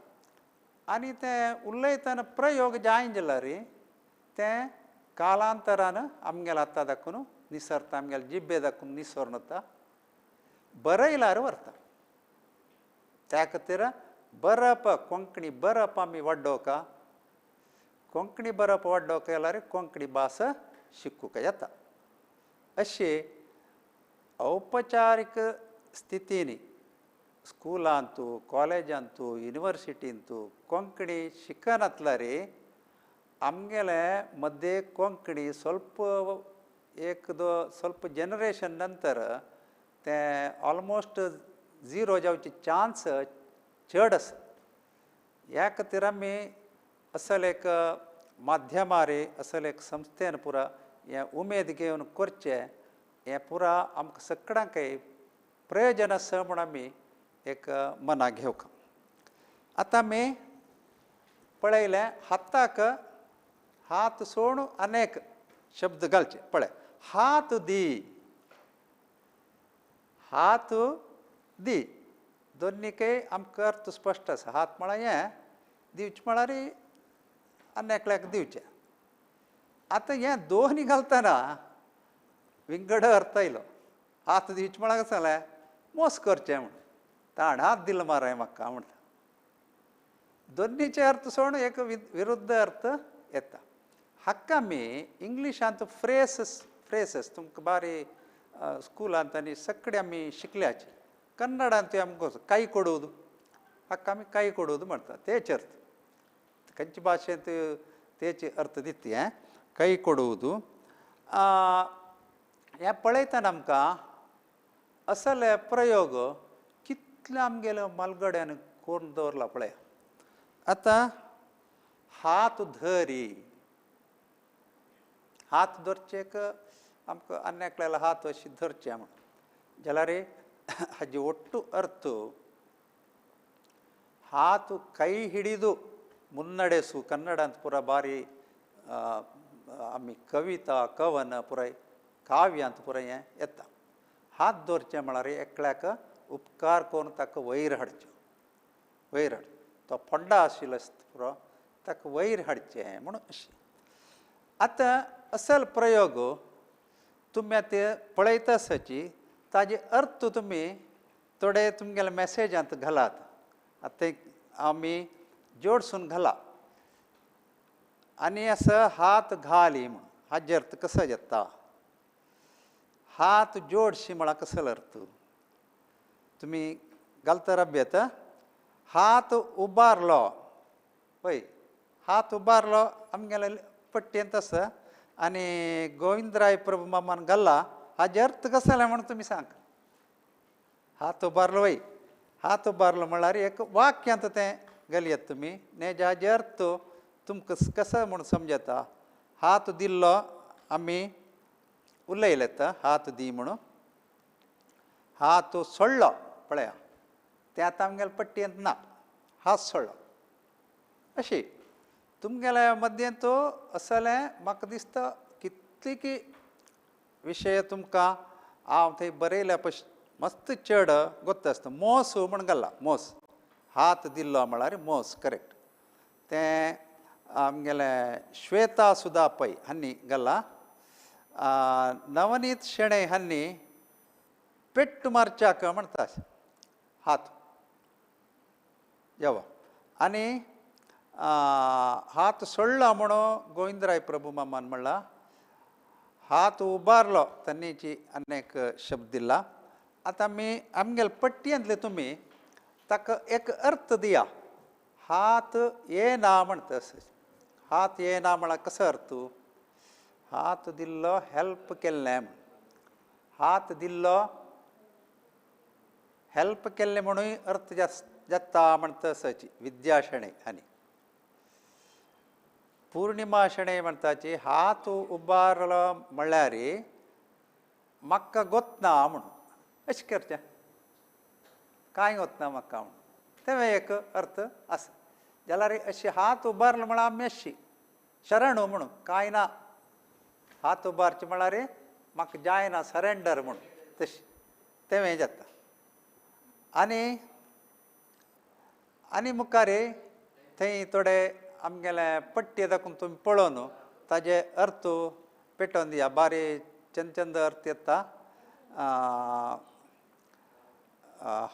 आनी तें उलयतना प्रयोग जायन जाल्यार तें कालांतरान आमगेले हाता दाखोवन निसरता, आमगेले जिब्बे दाखोवन निसरून वता, बरयल्यार व्हरता. त्या खातीर बरप कोंकणी बरप आमी वाडोवका, कोंकणी बरप वाडोवका जाल्यार कोंकणी भास शिकूंक येता. अशें औपचारीक स्थितींनी स्कुलांतू कॉलेजांतू युनिवर्सिटींतू कोंकणी शिकनातल्यार आमगेले मद्दे कोंकणी ಸ್ವಲ್ಪ एक दो ಸ್ವಲ್ಪ जनरेशन नंतर तें ऑलमोस्ट झिरो जावचे चान्स चड आसा. ह्या खातीर आमी असल एक माध्यमार असल एक संस्थेन पुरा हें उमेद घेवन करचें हें पुरा आमकां सगळ्यांकय प्रयोजन आसा म्हूण आमी एक मनाक घेवंक. आतां आमी पळयलें हाताक हात सोडून अनेक शब्द घालचे. पळय हात दी, हात दी दोन्नीकय आमकां अर्थ स्पश्ट आसा. हात म्हळ्यार हें दिवचें म्हळ्यार आनी एकल्याक दिवचें. आतां हें दोनी घालतना विंगड अर्थ आयलो. हात दिवचें म्हळ्यार कशें जालें मोस करचें म्हूण, ताण हात दिलो माराय म्हाका म्हणटा. दोन्नीचे अर्थ सोडून एक विरुद्ध अर्थ येता. हाका आमी इंग्लिशांत फ्रेसस, फ्रेसस तुमकां बारी स्कुलांत आनी सगळे आमी शिकल्याचे. कन्नडांत आमकां काई कोडूद, हाका आमी काई कोडूद म्हणटा. तेच अर्थ खंयचे भाशेंत तेच अर्थ दिता. हें कೈ कोडूद हें पळयतना आमकां असले प्रयोग कितले आमगेले मालगड्यान करून दवरला पळय. आतां हात धरी, हात धरचेक आमकां आनी एकल्यालो हात अशें धरचें म्हूण जाल्यार हाजे ಒಟ್ಟು अर्थ हात ಕೈ ಹಿಡಿದು ಮುನ್ನಡೆಸು. ಕನ್ನಡಂತ ಪೂರ ಭಾರಿ आमी कविता कवन पुराय काव्य अंत पुराय हें येता. हात दवरचें म्हळ्यार एकल्याक उपकार करून ताका वयर हाडचो, वयर हाड, तो फोंडा आशिल्लो आसता पुरो ताका वयर हाडचें म्हणून अशें. आतां असल प्रयोग तुमी आतां पळयता आसाची ताजे अर्थ तुमी थोडे तुमगेले मॅसेजांत घालात. आतां आमी जोडसून घाला आनी आसा हात घाली म्हणून हाजे अर्थ कसो जाता, हात जोडशी म्हळ्यार कसलो अर्थ तुमी घालता रब्यत. हात उबारलो पळय, हात उबारलो आमगेले पट्टयेंत आसा आनी गोविंदराय प्रभू मामान घाला हाजे अर्थ कसो जालें म्हणून तुमी सांग. हात उबारलो वय, हात उबारलो म्हळ्यार एक वाक्यांत तें घालयात तुमी नेजे हाजे अर्थ तुमकां कसो म्हूण समजता. हात दिल्लो आमी उलयलेत हात दी म्हणून, हात सोडलो पळया तें आतां आमगेले पट्टयेंत ना, हात सोडलो. अशी तुमगेल्या मद्येंत असलें म्हाका दिसता कितली की विशय तुमकां हांव थंय बरयल्या पश मस्त चड गोत्त आसता. मोस म्हण घाला, मोस हात दिल्लो म्हळ्यार मोस करेक्ट. तें आमगेलें श्वेता सुद्दां पै हांणी घाला. नवनीत शेणै हांणी पेट्ट मारच्याक म्हणटा हात येवा. आनी हात सोडलो म्हणून गोविंदराय प्रभू मामान म्हणला. हात उबारलो तन्नीची अनेक शब्द दिला. आतां आमी आमगेले पट्टयेंतले तुमी ताका एक अर्थ दिया. हात येना म्हणटा, हात येना म्हळ्यार कसो अर्थ, हात दिल्लो हेल्प केल्लें म्हण, हात दिल्लो हेल्प केल्लें म्हणूय अर्थ जाता म्हणटा आसाची विद्या शेणै. आनी पूर्णिमा शेणै म्हणटाची हात उबारलो म्हळ्यार म्हाका गोतना म्हणून अशें करचें, कांय गोतना म्हाका म्हणून तें एक अर्थ आसा. जाल्यार अशें हात उबारलो म्हळ्यार आमी अशी शरण म्हणून कांय ना, हात उबारचें म्हळ्यार म्हाका जायना सरेंडर म्हणून तशें तें जाता. आनी आनी मुखार थंय थोडे आमगेले पट्टे दाखोवन तुमी पळोवन ताजे अर्थ पेटोवन दिया. बारी चंद चंद अर्थ येता.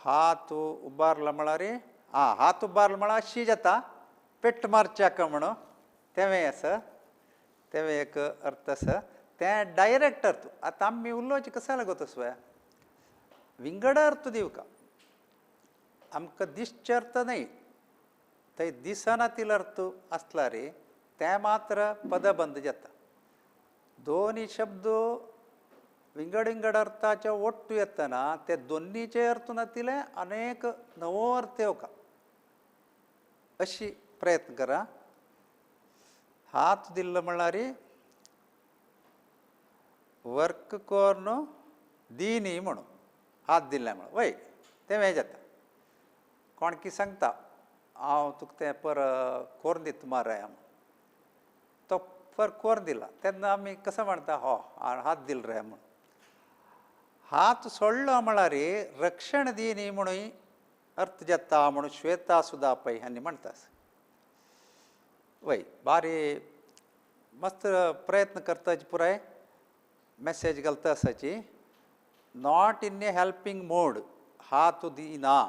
हात उबारलो म्हळ्यार आं हात उबारलो म्हळ्यार अशी जाता पेट मारच्याक म्हणून तेंवें आसा, तेंवें एक अर्थ आसा. तें डायरेक्ट अर्थ आतां आमी उलोवचें कशें लागत आसू विंगड अर्थ दिवका आमकां दिसचे अर्थ न्हय, थंय दिसना तिलो अर्थ आसल्यार तें मात्र पदबंद जाता. दोनी शब्द विंगड विंगड अर्थाचे ಒಟ್ಟು येतना ते दोन्नीचे अर्थ नातिले अनेक नवो अर्थ येवका अशी प्रयत्न करा. हात दिल्लो म्हळ्यार वर्क करून दिनी म्हणून हात दिल्ले म्हणून वय तें जाता. कोण की सांगता हांव तुका तें पर कोरून दिता माराय, तो पर कोरून दिला तेन्ना आमी कसो म्हणटा हो हात दिल रे म्हणून. हात सोडलो म्हळ्यार रक्षण दिनी म्हणून अर्थ जाता म्हणून श्वेता सुद्दां पै हांणी म्हणटा. वय बारी मस्त प्रयत्न करताची पुराय मॅसेज घालता आसाची. Not in a helping mode हात दिना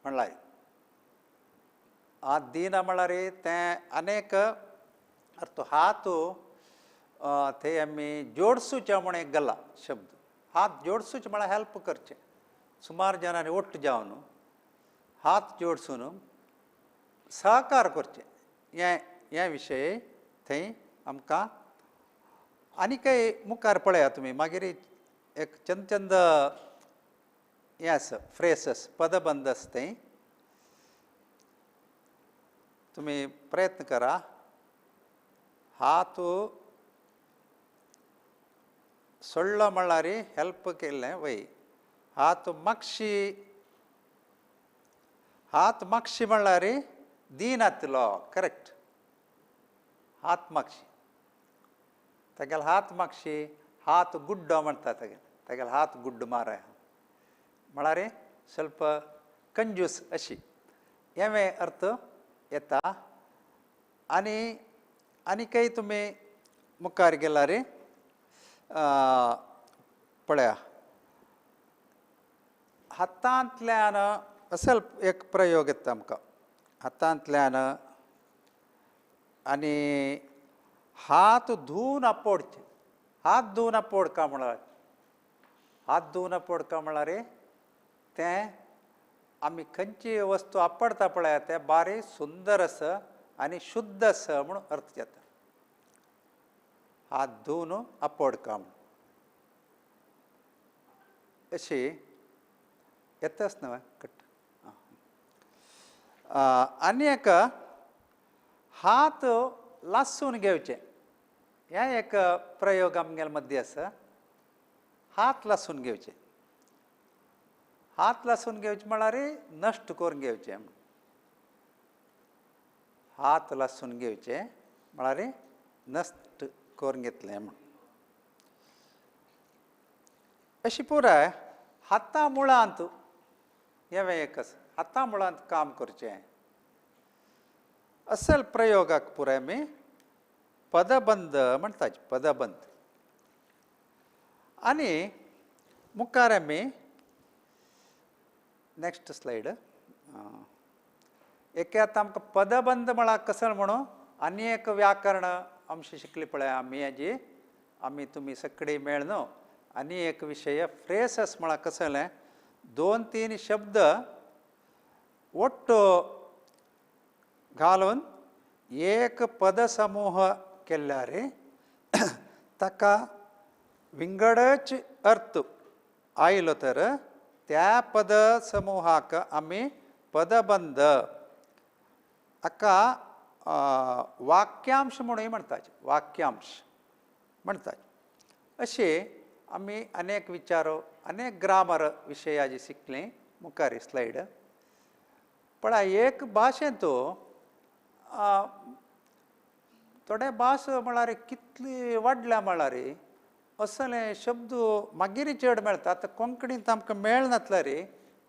म्हणल्यार हात दिना म्हळ्यार तें अनेक अर्थ. हात थंय आमी जोडसूचे म्हण एक घाला शब्द, हात जोडसूचे म्हळ्यार हेल्प करचें. सुमार जाणांनी ओट्ट जावन हात जोडसून सहकार करचें हें हे विशय थंय आमकां आनी कांय मुखार पळया तुमी. मागीर एक चंद चंद हें आसा फ्रेसस पदबंद आसा थंय तुमी प्रयत्न करा. हात सोडलो म्हळ्यार हेल्प केल्लें वय. हात मागशी, हात मागशी म्हळ्यार दिनातलो करेक्ट. हात मागशी तागेलो हात मागशी, हात गुड्डो म्हणटा तागेलो, तागेलो हात गुड्डो माराय म्हळ्यार ಸ್ವಲ್ಪ कंजूस अशी हें अर्थ येता. आनी आनीकय तुमी मुखार गेल्यार पळया हातांतल्यान असल एक प्रयोग येता आमकां हातांतल्यान आनी हात धुवन आपोडचे हात धुवन आपोडका म्हळ्यार हात धुवन आपोडका म्हळ्यार तें आमी खंयची वस्तू आपडता पळया तें बारी सुंदर आसा आनी शुद्ध आसा म्हूण अर्थ जाता हात धुवन आपोडका म्हूण अशी येताच न्हय कट. आनी एक हात लासून घेवचे हें एक प्रयोग आमगेले मदीं आसा हात लासून घेवचे हात लासून घेवचे म्हळ्यार नश्ट करून घेवचे हात लासून घेवचे म्हळ्यार नश्ट करून घेतलें म्हूण. अशी पुराय हाता मुळांत हें एक आसा हाता मुळांत काम करचें असल प्रयोगाक पुराय आमी पदबंध म्हणटात पदबंध. आनी मुखार आमी नेक्स्ट स्लायड एक आतां आमकां पदबंध म्हळ्यार कसो म्हणून आनी एक व्याकरण अंश शिकली पळय आमी हाजी आमी तुमी सगळीं मेळ न्हू. आनी एक विशय फ्रेसस म्हळ्यार कसलें दोन तीन शब्द ಒಟ್ಟು घालून एक पदसमूह केल्यार ताका विंगडच अर्थ आयलो तर त्या पदसमुहाक आमी पदबंध हाका वाक्यांश म्हणूय म्हणटात वाक्यांश म्हणटात. अशें आमी अनेक विचारो अनेक ग्रामर विशयाची शिकलीं मुखार स्लायड. पळय एक भाशेंत थोडे भास म्हळ्यार कितली वाडल्या म्हळ्यार असले शब्द मागीर चड मेळटा. आतां कोंकणींत आमकां मेळनातल्यार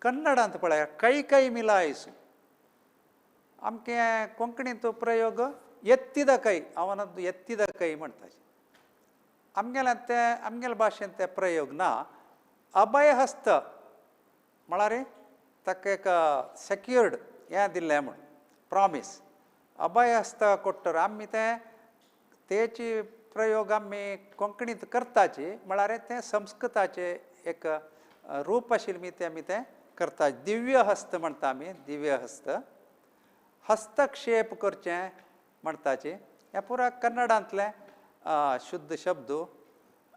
कन्नडांत पळय कೈ कೈ मिलायस आमचे कोंकणींत प्रयोग एत्तिद कೈ ಅವನದ್ದು ಎತ್ತಿದ ಕೈ म्हणटा आमगेल्या ते आमगेल्या भाशेंत ते प्रयोग ना. अभयहस्त म्हळ्यार ताका एक सेक्युर्ड हें दिल्लें म्हूण प्रॉमीस अभयहस्त कोट्टर आमी तें तेची प्रयोग आमी कोंकणींत करताची म्हळ्यार तें संस्कृताचें एक रूप आशिल्लें तें आमी तें करता. दिव्यहस्त म्हणटा आमी दिव्यहस्त हस्तक्षेप करचें म्हणटाचे हें पुरा कन्नडांतलें शुद्ध शब्द.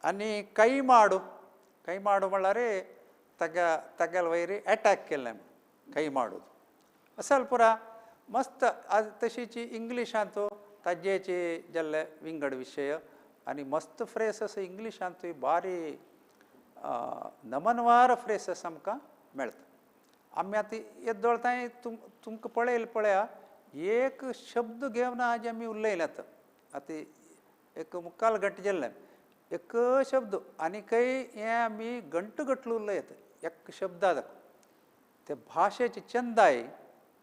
आनी कैमाडू कैमाडू म्हळ्यार ताका तागेले वयर एटॅक केल्लें कैमाडू असल पुरा मस्त. तशीची इंग्लिशांत ताजेचे जाल्ले विंगड विशय आनी मस्त फ्रेसस इंग्लिशांतूय बारी नमनवार फ्रेसस आमकां मेळटा. आमी आतां येदोळ तांय तुमकां पळयलें पळया एक शब्द घेवन आज आमी उलयले आतां आतां एक मुखाल घट जाल्लें एक शब्द आनीकय हें आमी गंट गटलो उलयता एक शब्दा ते भाशेची चंदाय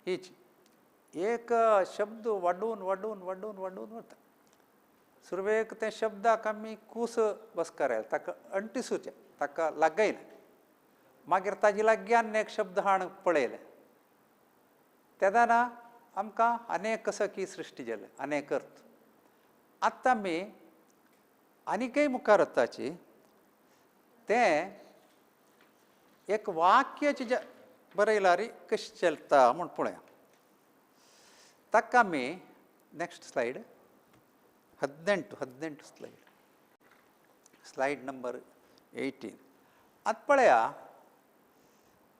हीच एक शब्द वाडून वाडून वाडून वाडून वता. सुरवेक त्या शब्दाक आमी कूस बसकार ताका अंटिसूचें ताका लागयलें मागीर ताजे लागीं आनी एक शब्द हाण पळयलें तेन्ना आमकां अनेक सखी सृश्टी जालें अनेक अर्थ. आतां आमी आनीकय मुखार वताची तें एक वाक्याचें जें बरयल्यार कशें चलता म्हूण पळया. ताका आमी next slide 18 slide slide number 18. आतां पळया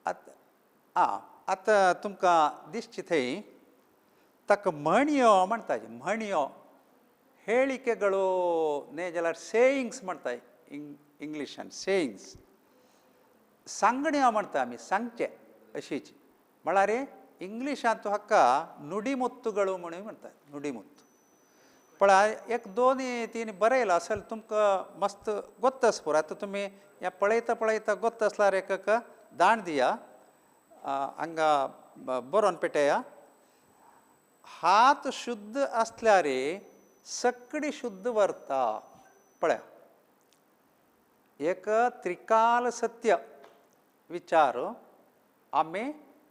आतां आं आतां तुमकां दिसची थंय ताका म्हणयो म्हणटा म्हणयो ಹೇಳಿಕೆಗಳು ನೇ जाल्यार सेयिंग्स म्हणटा इंग्लिशान सेयिंग्स सांगण्यो म्हणटा आमी सांगचे अशीच म्हळ्यार इंग्लिशांत हाका नुडिमुत्तुಗಳು म्हणून म्हणटात नुडिमुत्तु. पळय एक दोन तीन बरयलां असेल तुमकां मस्त गोत्त आसा पुरो. आतां तुमी हें पळयता पळयता गोत्त आसल्यार एक दाण दिया हांगा बरोवन पेटया. हात शुद्ध आसल्यार सगळी शुद्ध वरता. पळया एक त्रिकाल सत्य विचार आमी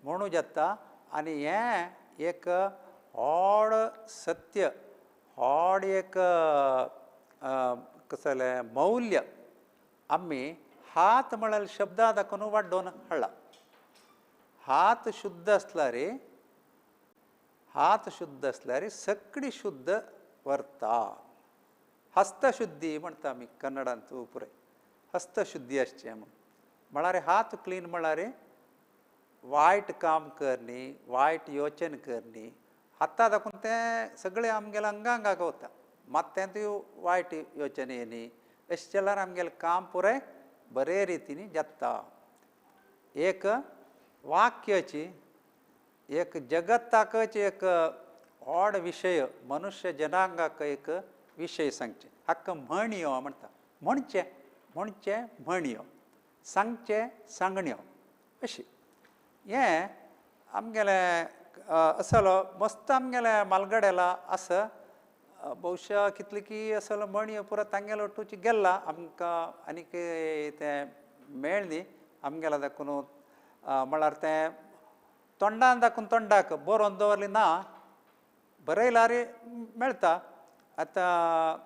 म्हणू जाता आनी हें एक व्हड सत्य व्हड एक कसलें मौल्य आमी हात म्हळ्यार शब्दा दाखोवन वाडोवन हाडला. हात शुद्ध आसल्यार हात शुद्ध आसल्यार सगळी शुद्ध वरता. हस्तशुद्धी म्हणटा आमी कन्नडांत पुराय हस्तशुद्धी आसचें म्हूण म्हळ्यार हात क्लीन म्हळ्यार वायट काम करणी वायट योचन करणी हाता दाखोवन तें सगळें आमगेल्या अंगांगाक वता मात तें वायट योचन येनी अशें जाल्यार आमगेलें काम पुराय बरे रितीन जाता. एक वाक्याची एक जगताकच एक व्हड विशय मनुष्य जनांगाक एक विशय सांगचें हाका म्हणयो म्हणटा. म्हणचें म्हणचें म्हणयो सांगचें सांगण्यो अशी हें आमगेलें असलो मस्त आमगेलें मालगडेला आसा. बहुशा कितली की असलो म्हणयो पुरो तांगेलो ओटूची गेल्ला आमकां आनीक तें मेळ्ळी आमगेला दाखोवन म्हळ्यार तें तोंडान दाखोवन तोंडाक बरोवन दवरली ना बरयल्यार मेळटा. आतां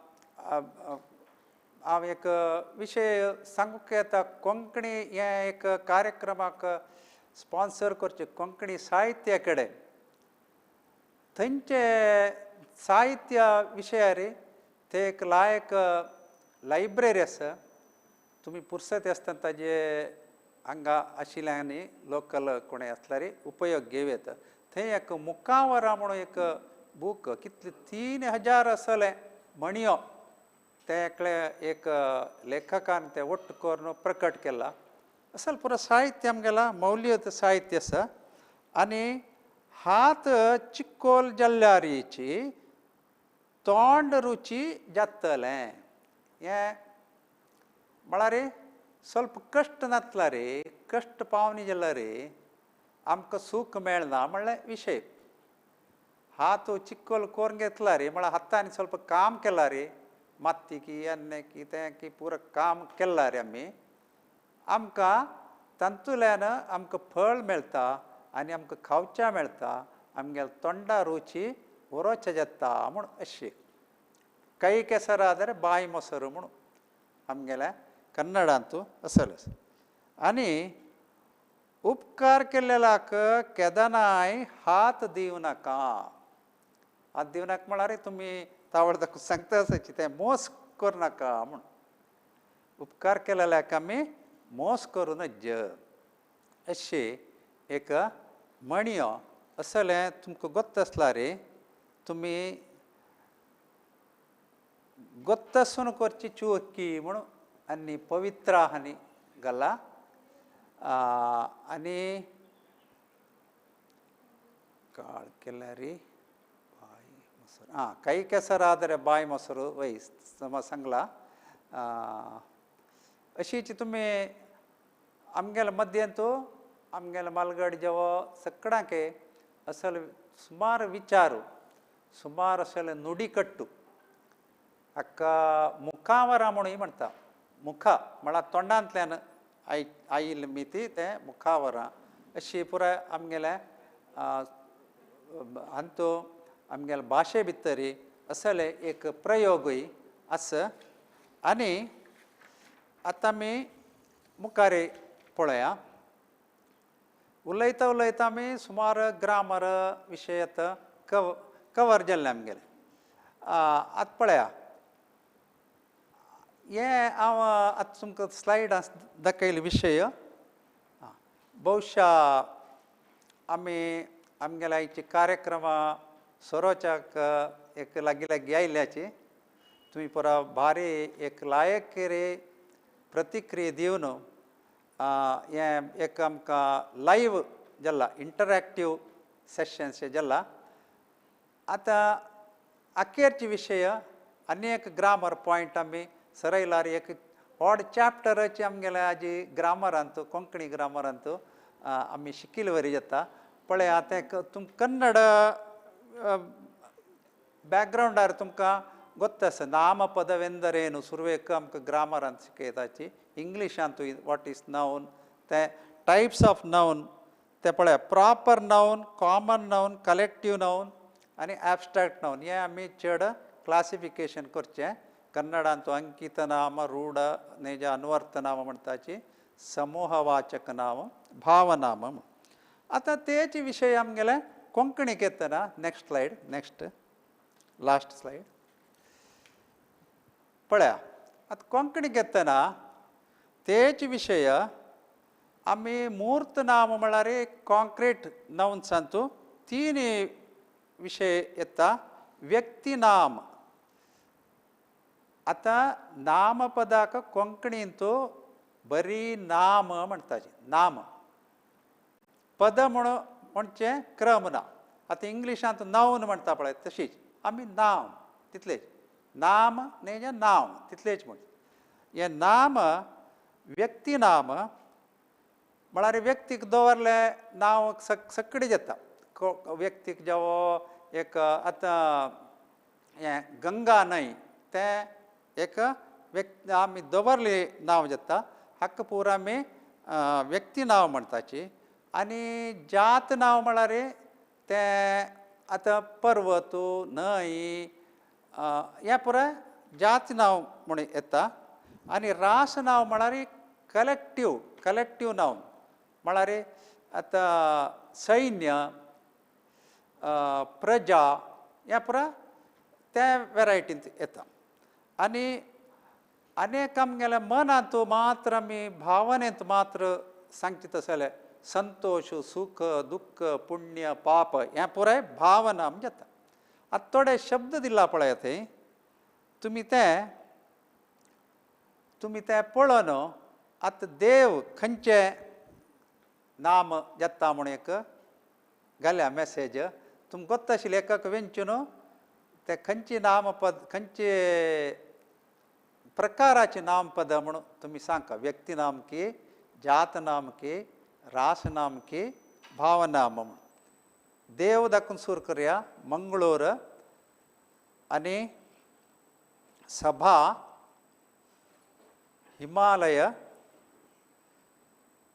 हांव एक विशय सांगूंक येता. कोंकणी हें एक कार्यक्रमाक स्पॉन्सर करचें कोंकणी साहित्या कडेन थंयचे साहित्य विशयार ते एक लायक लायब्ररी आसा. तुमी पुरसत आसतना ताजे हांगा आशिल्ल्यानी लोकल कोणें आसल्यार उपयोग घेवं येता. थंय एक मुखावरा म्हणून एक बूक कितले 3000 आसलें म्हणयो तें एकले एक लेखकान तें वट्ट करून प्रकट केलां. असल पुरो साहित्य आमगेलां मौल्यत साहित्य आसा. आनी हात चिकोल जाल्ल्यारीची तोंड रुची जातलें. हें म्हळ्यार स्वल्प कश्ट नातल्यार कश्ट पावनी जाल्यार आमकां सूख मेळना म्हणल्यार विशय. हात चिकोल करून घेतला रे म्हळ्यार हातांनी स्वल्प काम केलां रे माती की अन्ने की तें की पुरो काम केलां रे आमी आमकां तातूंतल्यान आमकां फळ मेळटा आनी आमकां खावच्या मेळटा आमगेल्या तोंडा रुची उरोच्या जाता म्हूण अशें. कೈ केसराದರೆ बाय मोसरू म्हणून आमगेल्या कन्नडांतू असलें. आनी उपकार केल्ल्याक केदनाय हात दिवं नाका. हात दिवं नाका म्हळ्यार तुमी तावळ दाखोवन सांगता आसाची तें मोस करनाका म्हूण. उपकार केल्ल्याक आमी मोस करूं नज अशें एक म्हणयो असलें तुमकां गोत्त आसल्यार तुमी गोत्तासून करची चुकी म्हणून आनी पवित्र आनी घाला. आनी काळ केल्यार बाय मोसरू आं कೈ केसराದರೆ बाय मोसरू वय समज सांगला. अशीच तुमी आमगेल्या मद्यंतू आमगेल्या मालगड जेवो सगळ्यांक असल सुमार विचार सुमार असले नुडीकट्टू हाका मुखावरा म्हणूय म्हणटा. मुखा म्हळ्यार तोंडांतल्यान आयिल्ली मिती तें मुखावरा अशी पुराय आमगेल्या हातूंत आमगेल्या भाशे भितर असले एक प्रयोगूय आसा. आनी आतां आमी मुखार पळया. उलयता उलयता आमी सुमार ग्रामर विशय आतां कवर जाल्लें आमगेलें. आतां पळया हें हांव आतां तुमकां स्लायड दाखयले विशय. बहुशा आमी आमगेल्या आयची कार्यक्रमां सरोच्याक एक लागीं लागीं आयिल्ल्याची तुमी पुरा भारी एक लायक रे प्रतिक्रिया दिवन हें एक आमकां लायव्ह जाला इंटरॅक्टीव सेशन्स जाला. आतां अखेरचे विशय आनी एक ग्रामर पॉयंट आमी सरयल्यार एक व्हड चॅप्टराचे आमगेले आजी ग्रामरांत कोंकणी ग्रामरांत आमी शिकिल्ले वरी जाता. पळया तें तुम कन्नड बॅकग्रावंडार तुमकां गोत्त आसा नामपदवेंदरेनु सुरवेक आमकां ग्रामरांत शिकयताची. इंग्लिशांतूय what is noun तें टायप्स ऑफ नाउन ते पळया proper noun common noun collective noun आनी एबस्ट्रेक्ट नाउन हें आमी चड क्लासिफिकेशन करचें. कन्नडांत अंकित नाम रूढ नेज अन्वर्थ नाम म्हणटाची समूहवाचक नाम भावनाम. आतां तेच विशय आमगेले कोंकणीक येतना next slide next last slide पळया. आतां कोंकणीक येतना तेच विशय आमी मूर्त नाम म्हळ्यार कॉन्क्रीट नाउन्सांतू तीन विशय येता. व्यक्तिनाम आतां नामपदाक कोंकणींत बरी नाम म्हणटाची नाम पद म्हणून म्हणचें क्रम ना. आतां इंग्लिशांत नाउन म्हणटा पळय तशीच आमी नाम तितलेच नाम न्ही नांव तितलेच म्हण. हें नाम व्यक्तिनाम म्हळ्यार व्यक्तीक दवरलें नांव सगळें जाता. व्यक्तीक जावं एक आतां हें गंगा न्हंय तें एक व्यक्ती आमी दवरलें नांव जाता हाका पुरा आमी व्यक्ती नांव म्हणटाची. आनी जात नांव म्हळ्यार तें आतां पर्वत न्हंय हें पुराय जात नांव म्हूण येता. आनी रास नांव म्हळ्यार कलेक्टीव कलेक्टीव नांव म्हळ्यार आतां सैन्य प्रजा हें पुराय त्या वेरायटींत येता. आनी अनेक आमगेल्या मनांत मात्र आमी भावनेंत मात्र सांगचे तशें जाल्यार संतोश सुख दुख्ख पुण्य पाप हें पुराय भावना आमचें जाता. आतां थोडे शब्द दिला पळय थंय तुमी तें पळोवन आतां देव खंयचें नाम जाता म्हूण एक घाल्या मॅसेज तुमकां गोत्त आशिल्लें लेखक वेंचून तें खंयचें नामपद खंयचे प्रकाराचें नामपद म्हणून तुमी सांगा. व्यक्तिनाम की जातनाम की रासनाम की भावनाम म्हणून. देव दाखोवन सुरू करया. मंगळूर आनी सभा हिमालय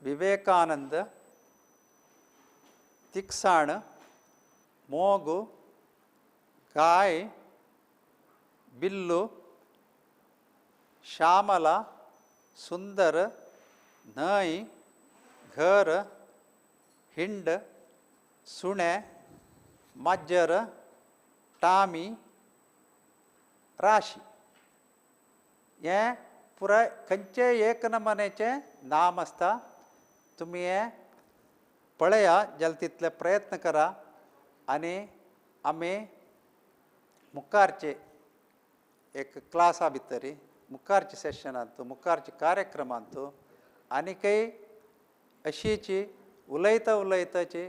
विवेकानंद तिकसाण मोग गाय बिल्लू श्यामला सुंदर न्हंय घर हिंड सुणें माजर टामी राशी हें पुराय खंयचेय एक नमुन्याचें नाम आसता. तुमी हें पळया जाल्यार तितले प्रयत्न करा आनी आमी मुखारचे एक क्लासा भितर मुखारच्या सेशनांत मुखारच्या कार्यक्रमांत आनीकय अशीची उलयता उलयताची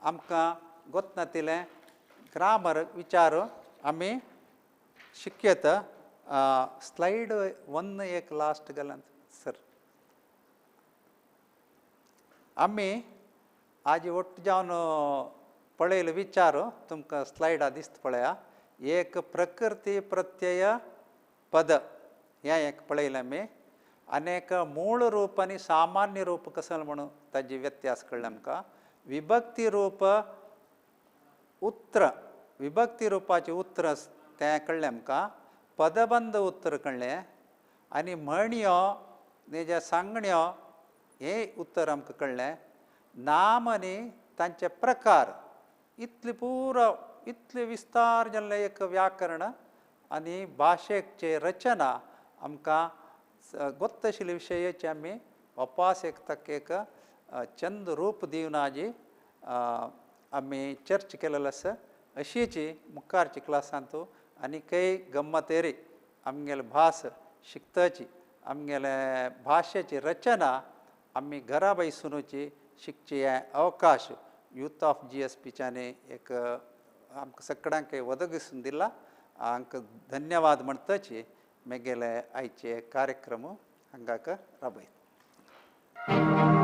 आमकां गोतनातिलें ग्रामर विचार आमी शिकयता. स्लायड वन एक लास्ट घालात सर. आमी आज ಒಟ್ಟು जावन पळयलो विचार तुमकां स्लायडा दिसता पळया. एक प्रकृती प्रत्यय पद हें एक पळयलें आमी. आनी एक मूळ रूप आनी सामान्य रूप कसलें म्हणून ताजी व्यत्यास कळ्ळें आमकां. विभक्ती रूप उत्र विभक्ती रुपाचें उत्र तें कळ्ळें आमकां. पदबंध उत्र कळ्ळें आनी म्हणयो नेज्या सांगण्यो हें उत्तर आमकां कळ्ळें. नाम आनी तांचे प्रकार इतले पुरो इतले विस्तार जाल्लें एक व्याकरण आनी भाशेचे रचना आमकां गोत्त आशिल्ले विशयाचे आमी वापास एक ताका एक चंद रूप दिवन आजी आमी चर्च केलेलो आसा. अशीची मुखारची क्लासांत आनीकय गम्मत येरी आमगेले भास शिकताची आमगेले भाशेची रचना आमी घरा बैसुनूची शिकची हे अवकाश यूथ ऑफ जी एस पीच्यानी एक आमकां सगळ्यांक वदगिसून दिला. आमकां धन्यवाद म्हणटाची मेगेले आयचे कार्यक्रम. हांगाक राबयत.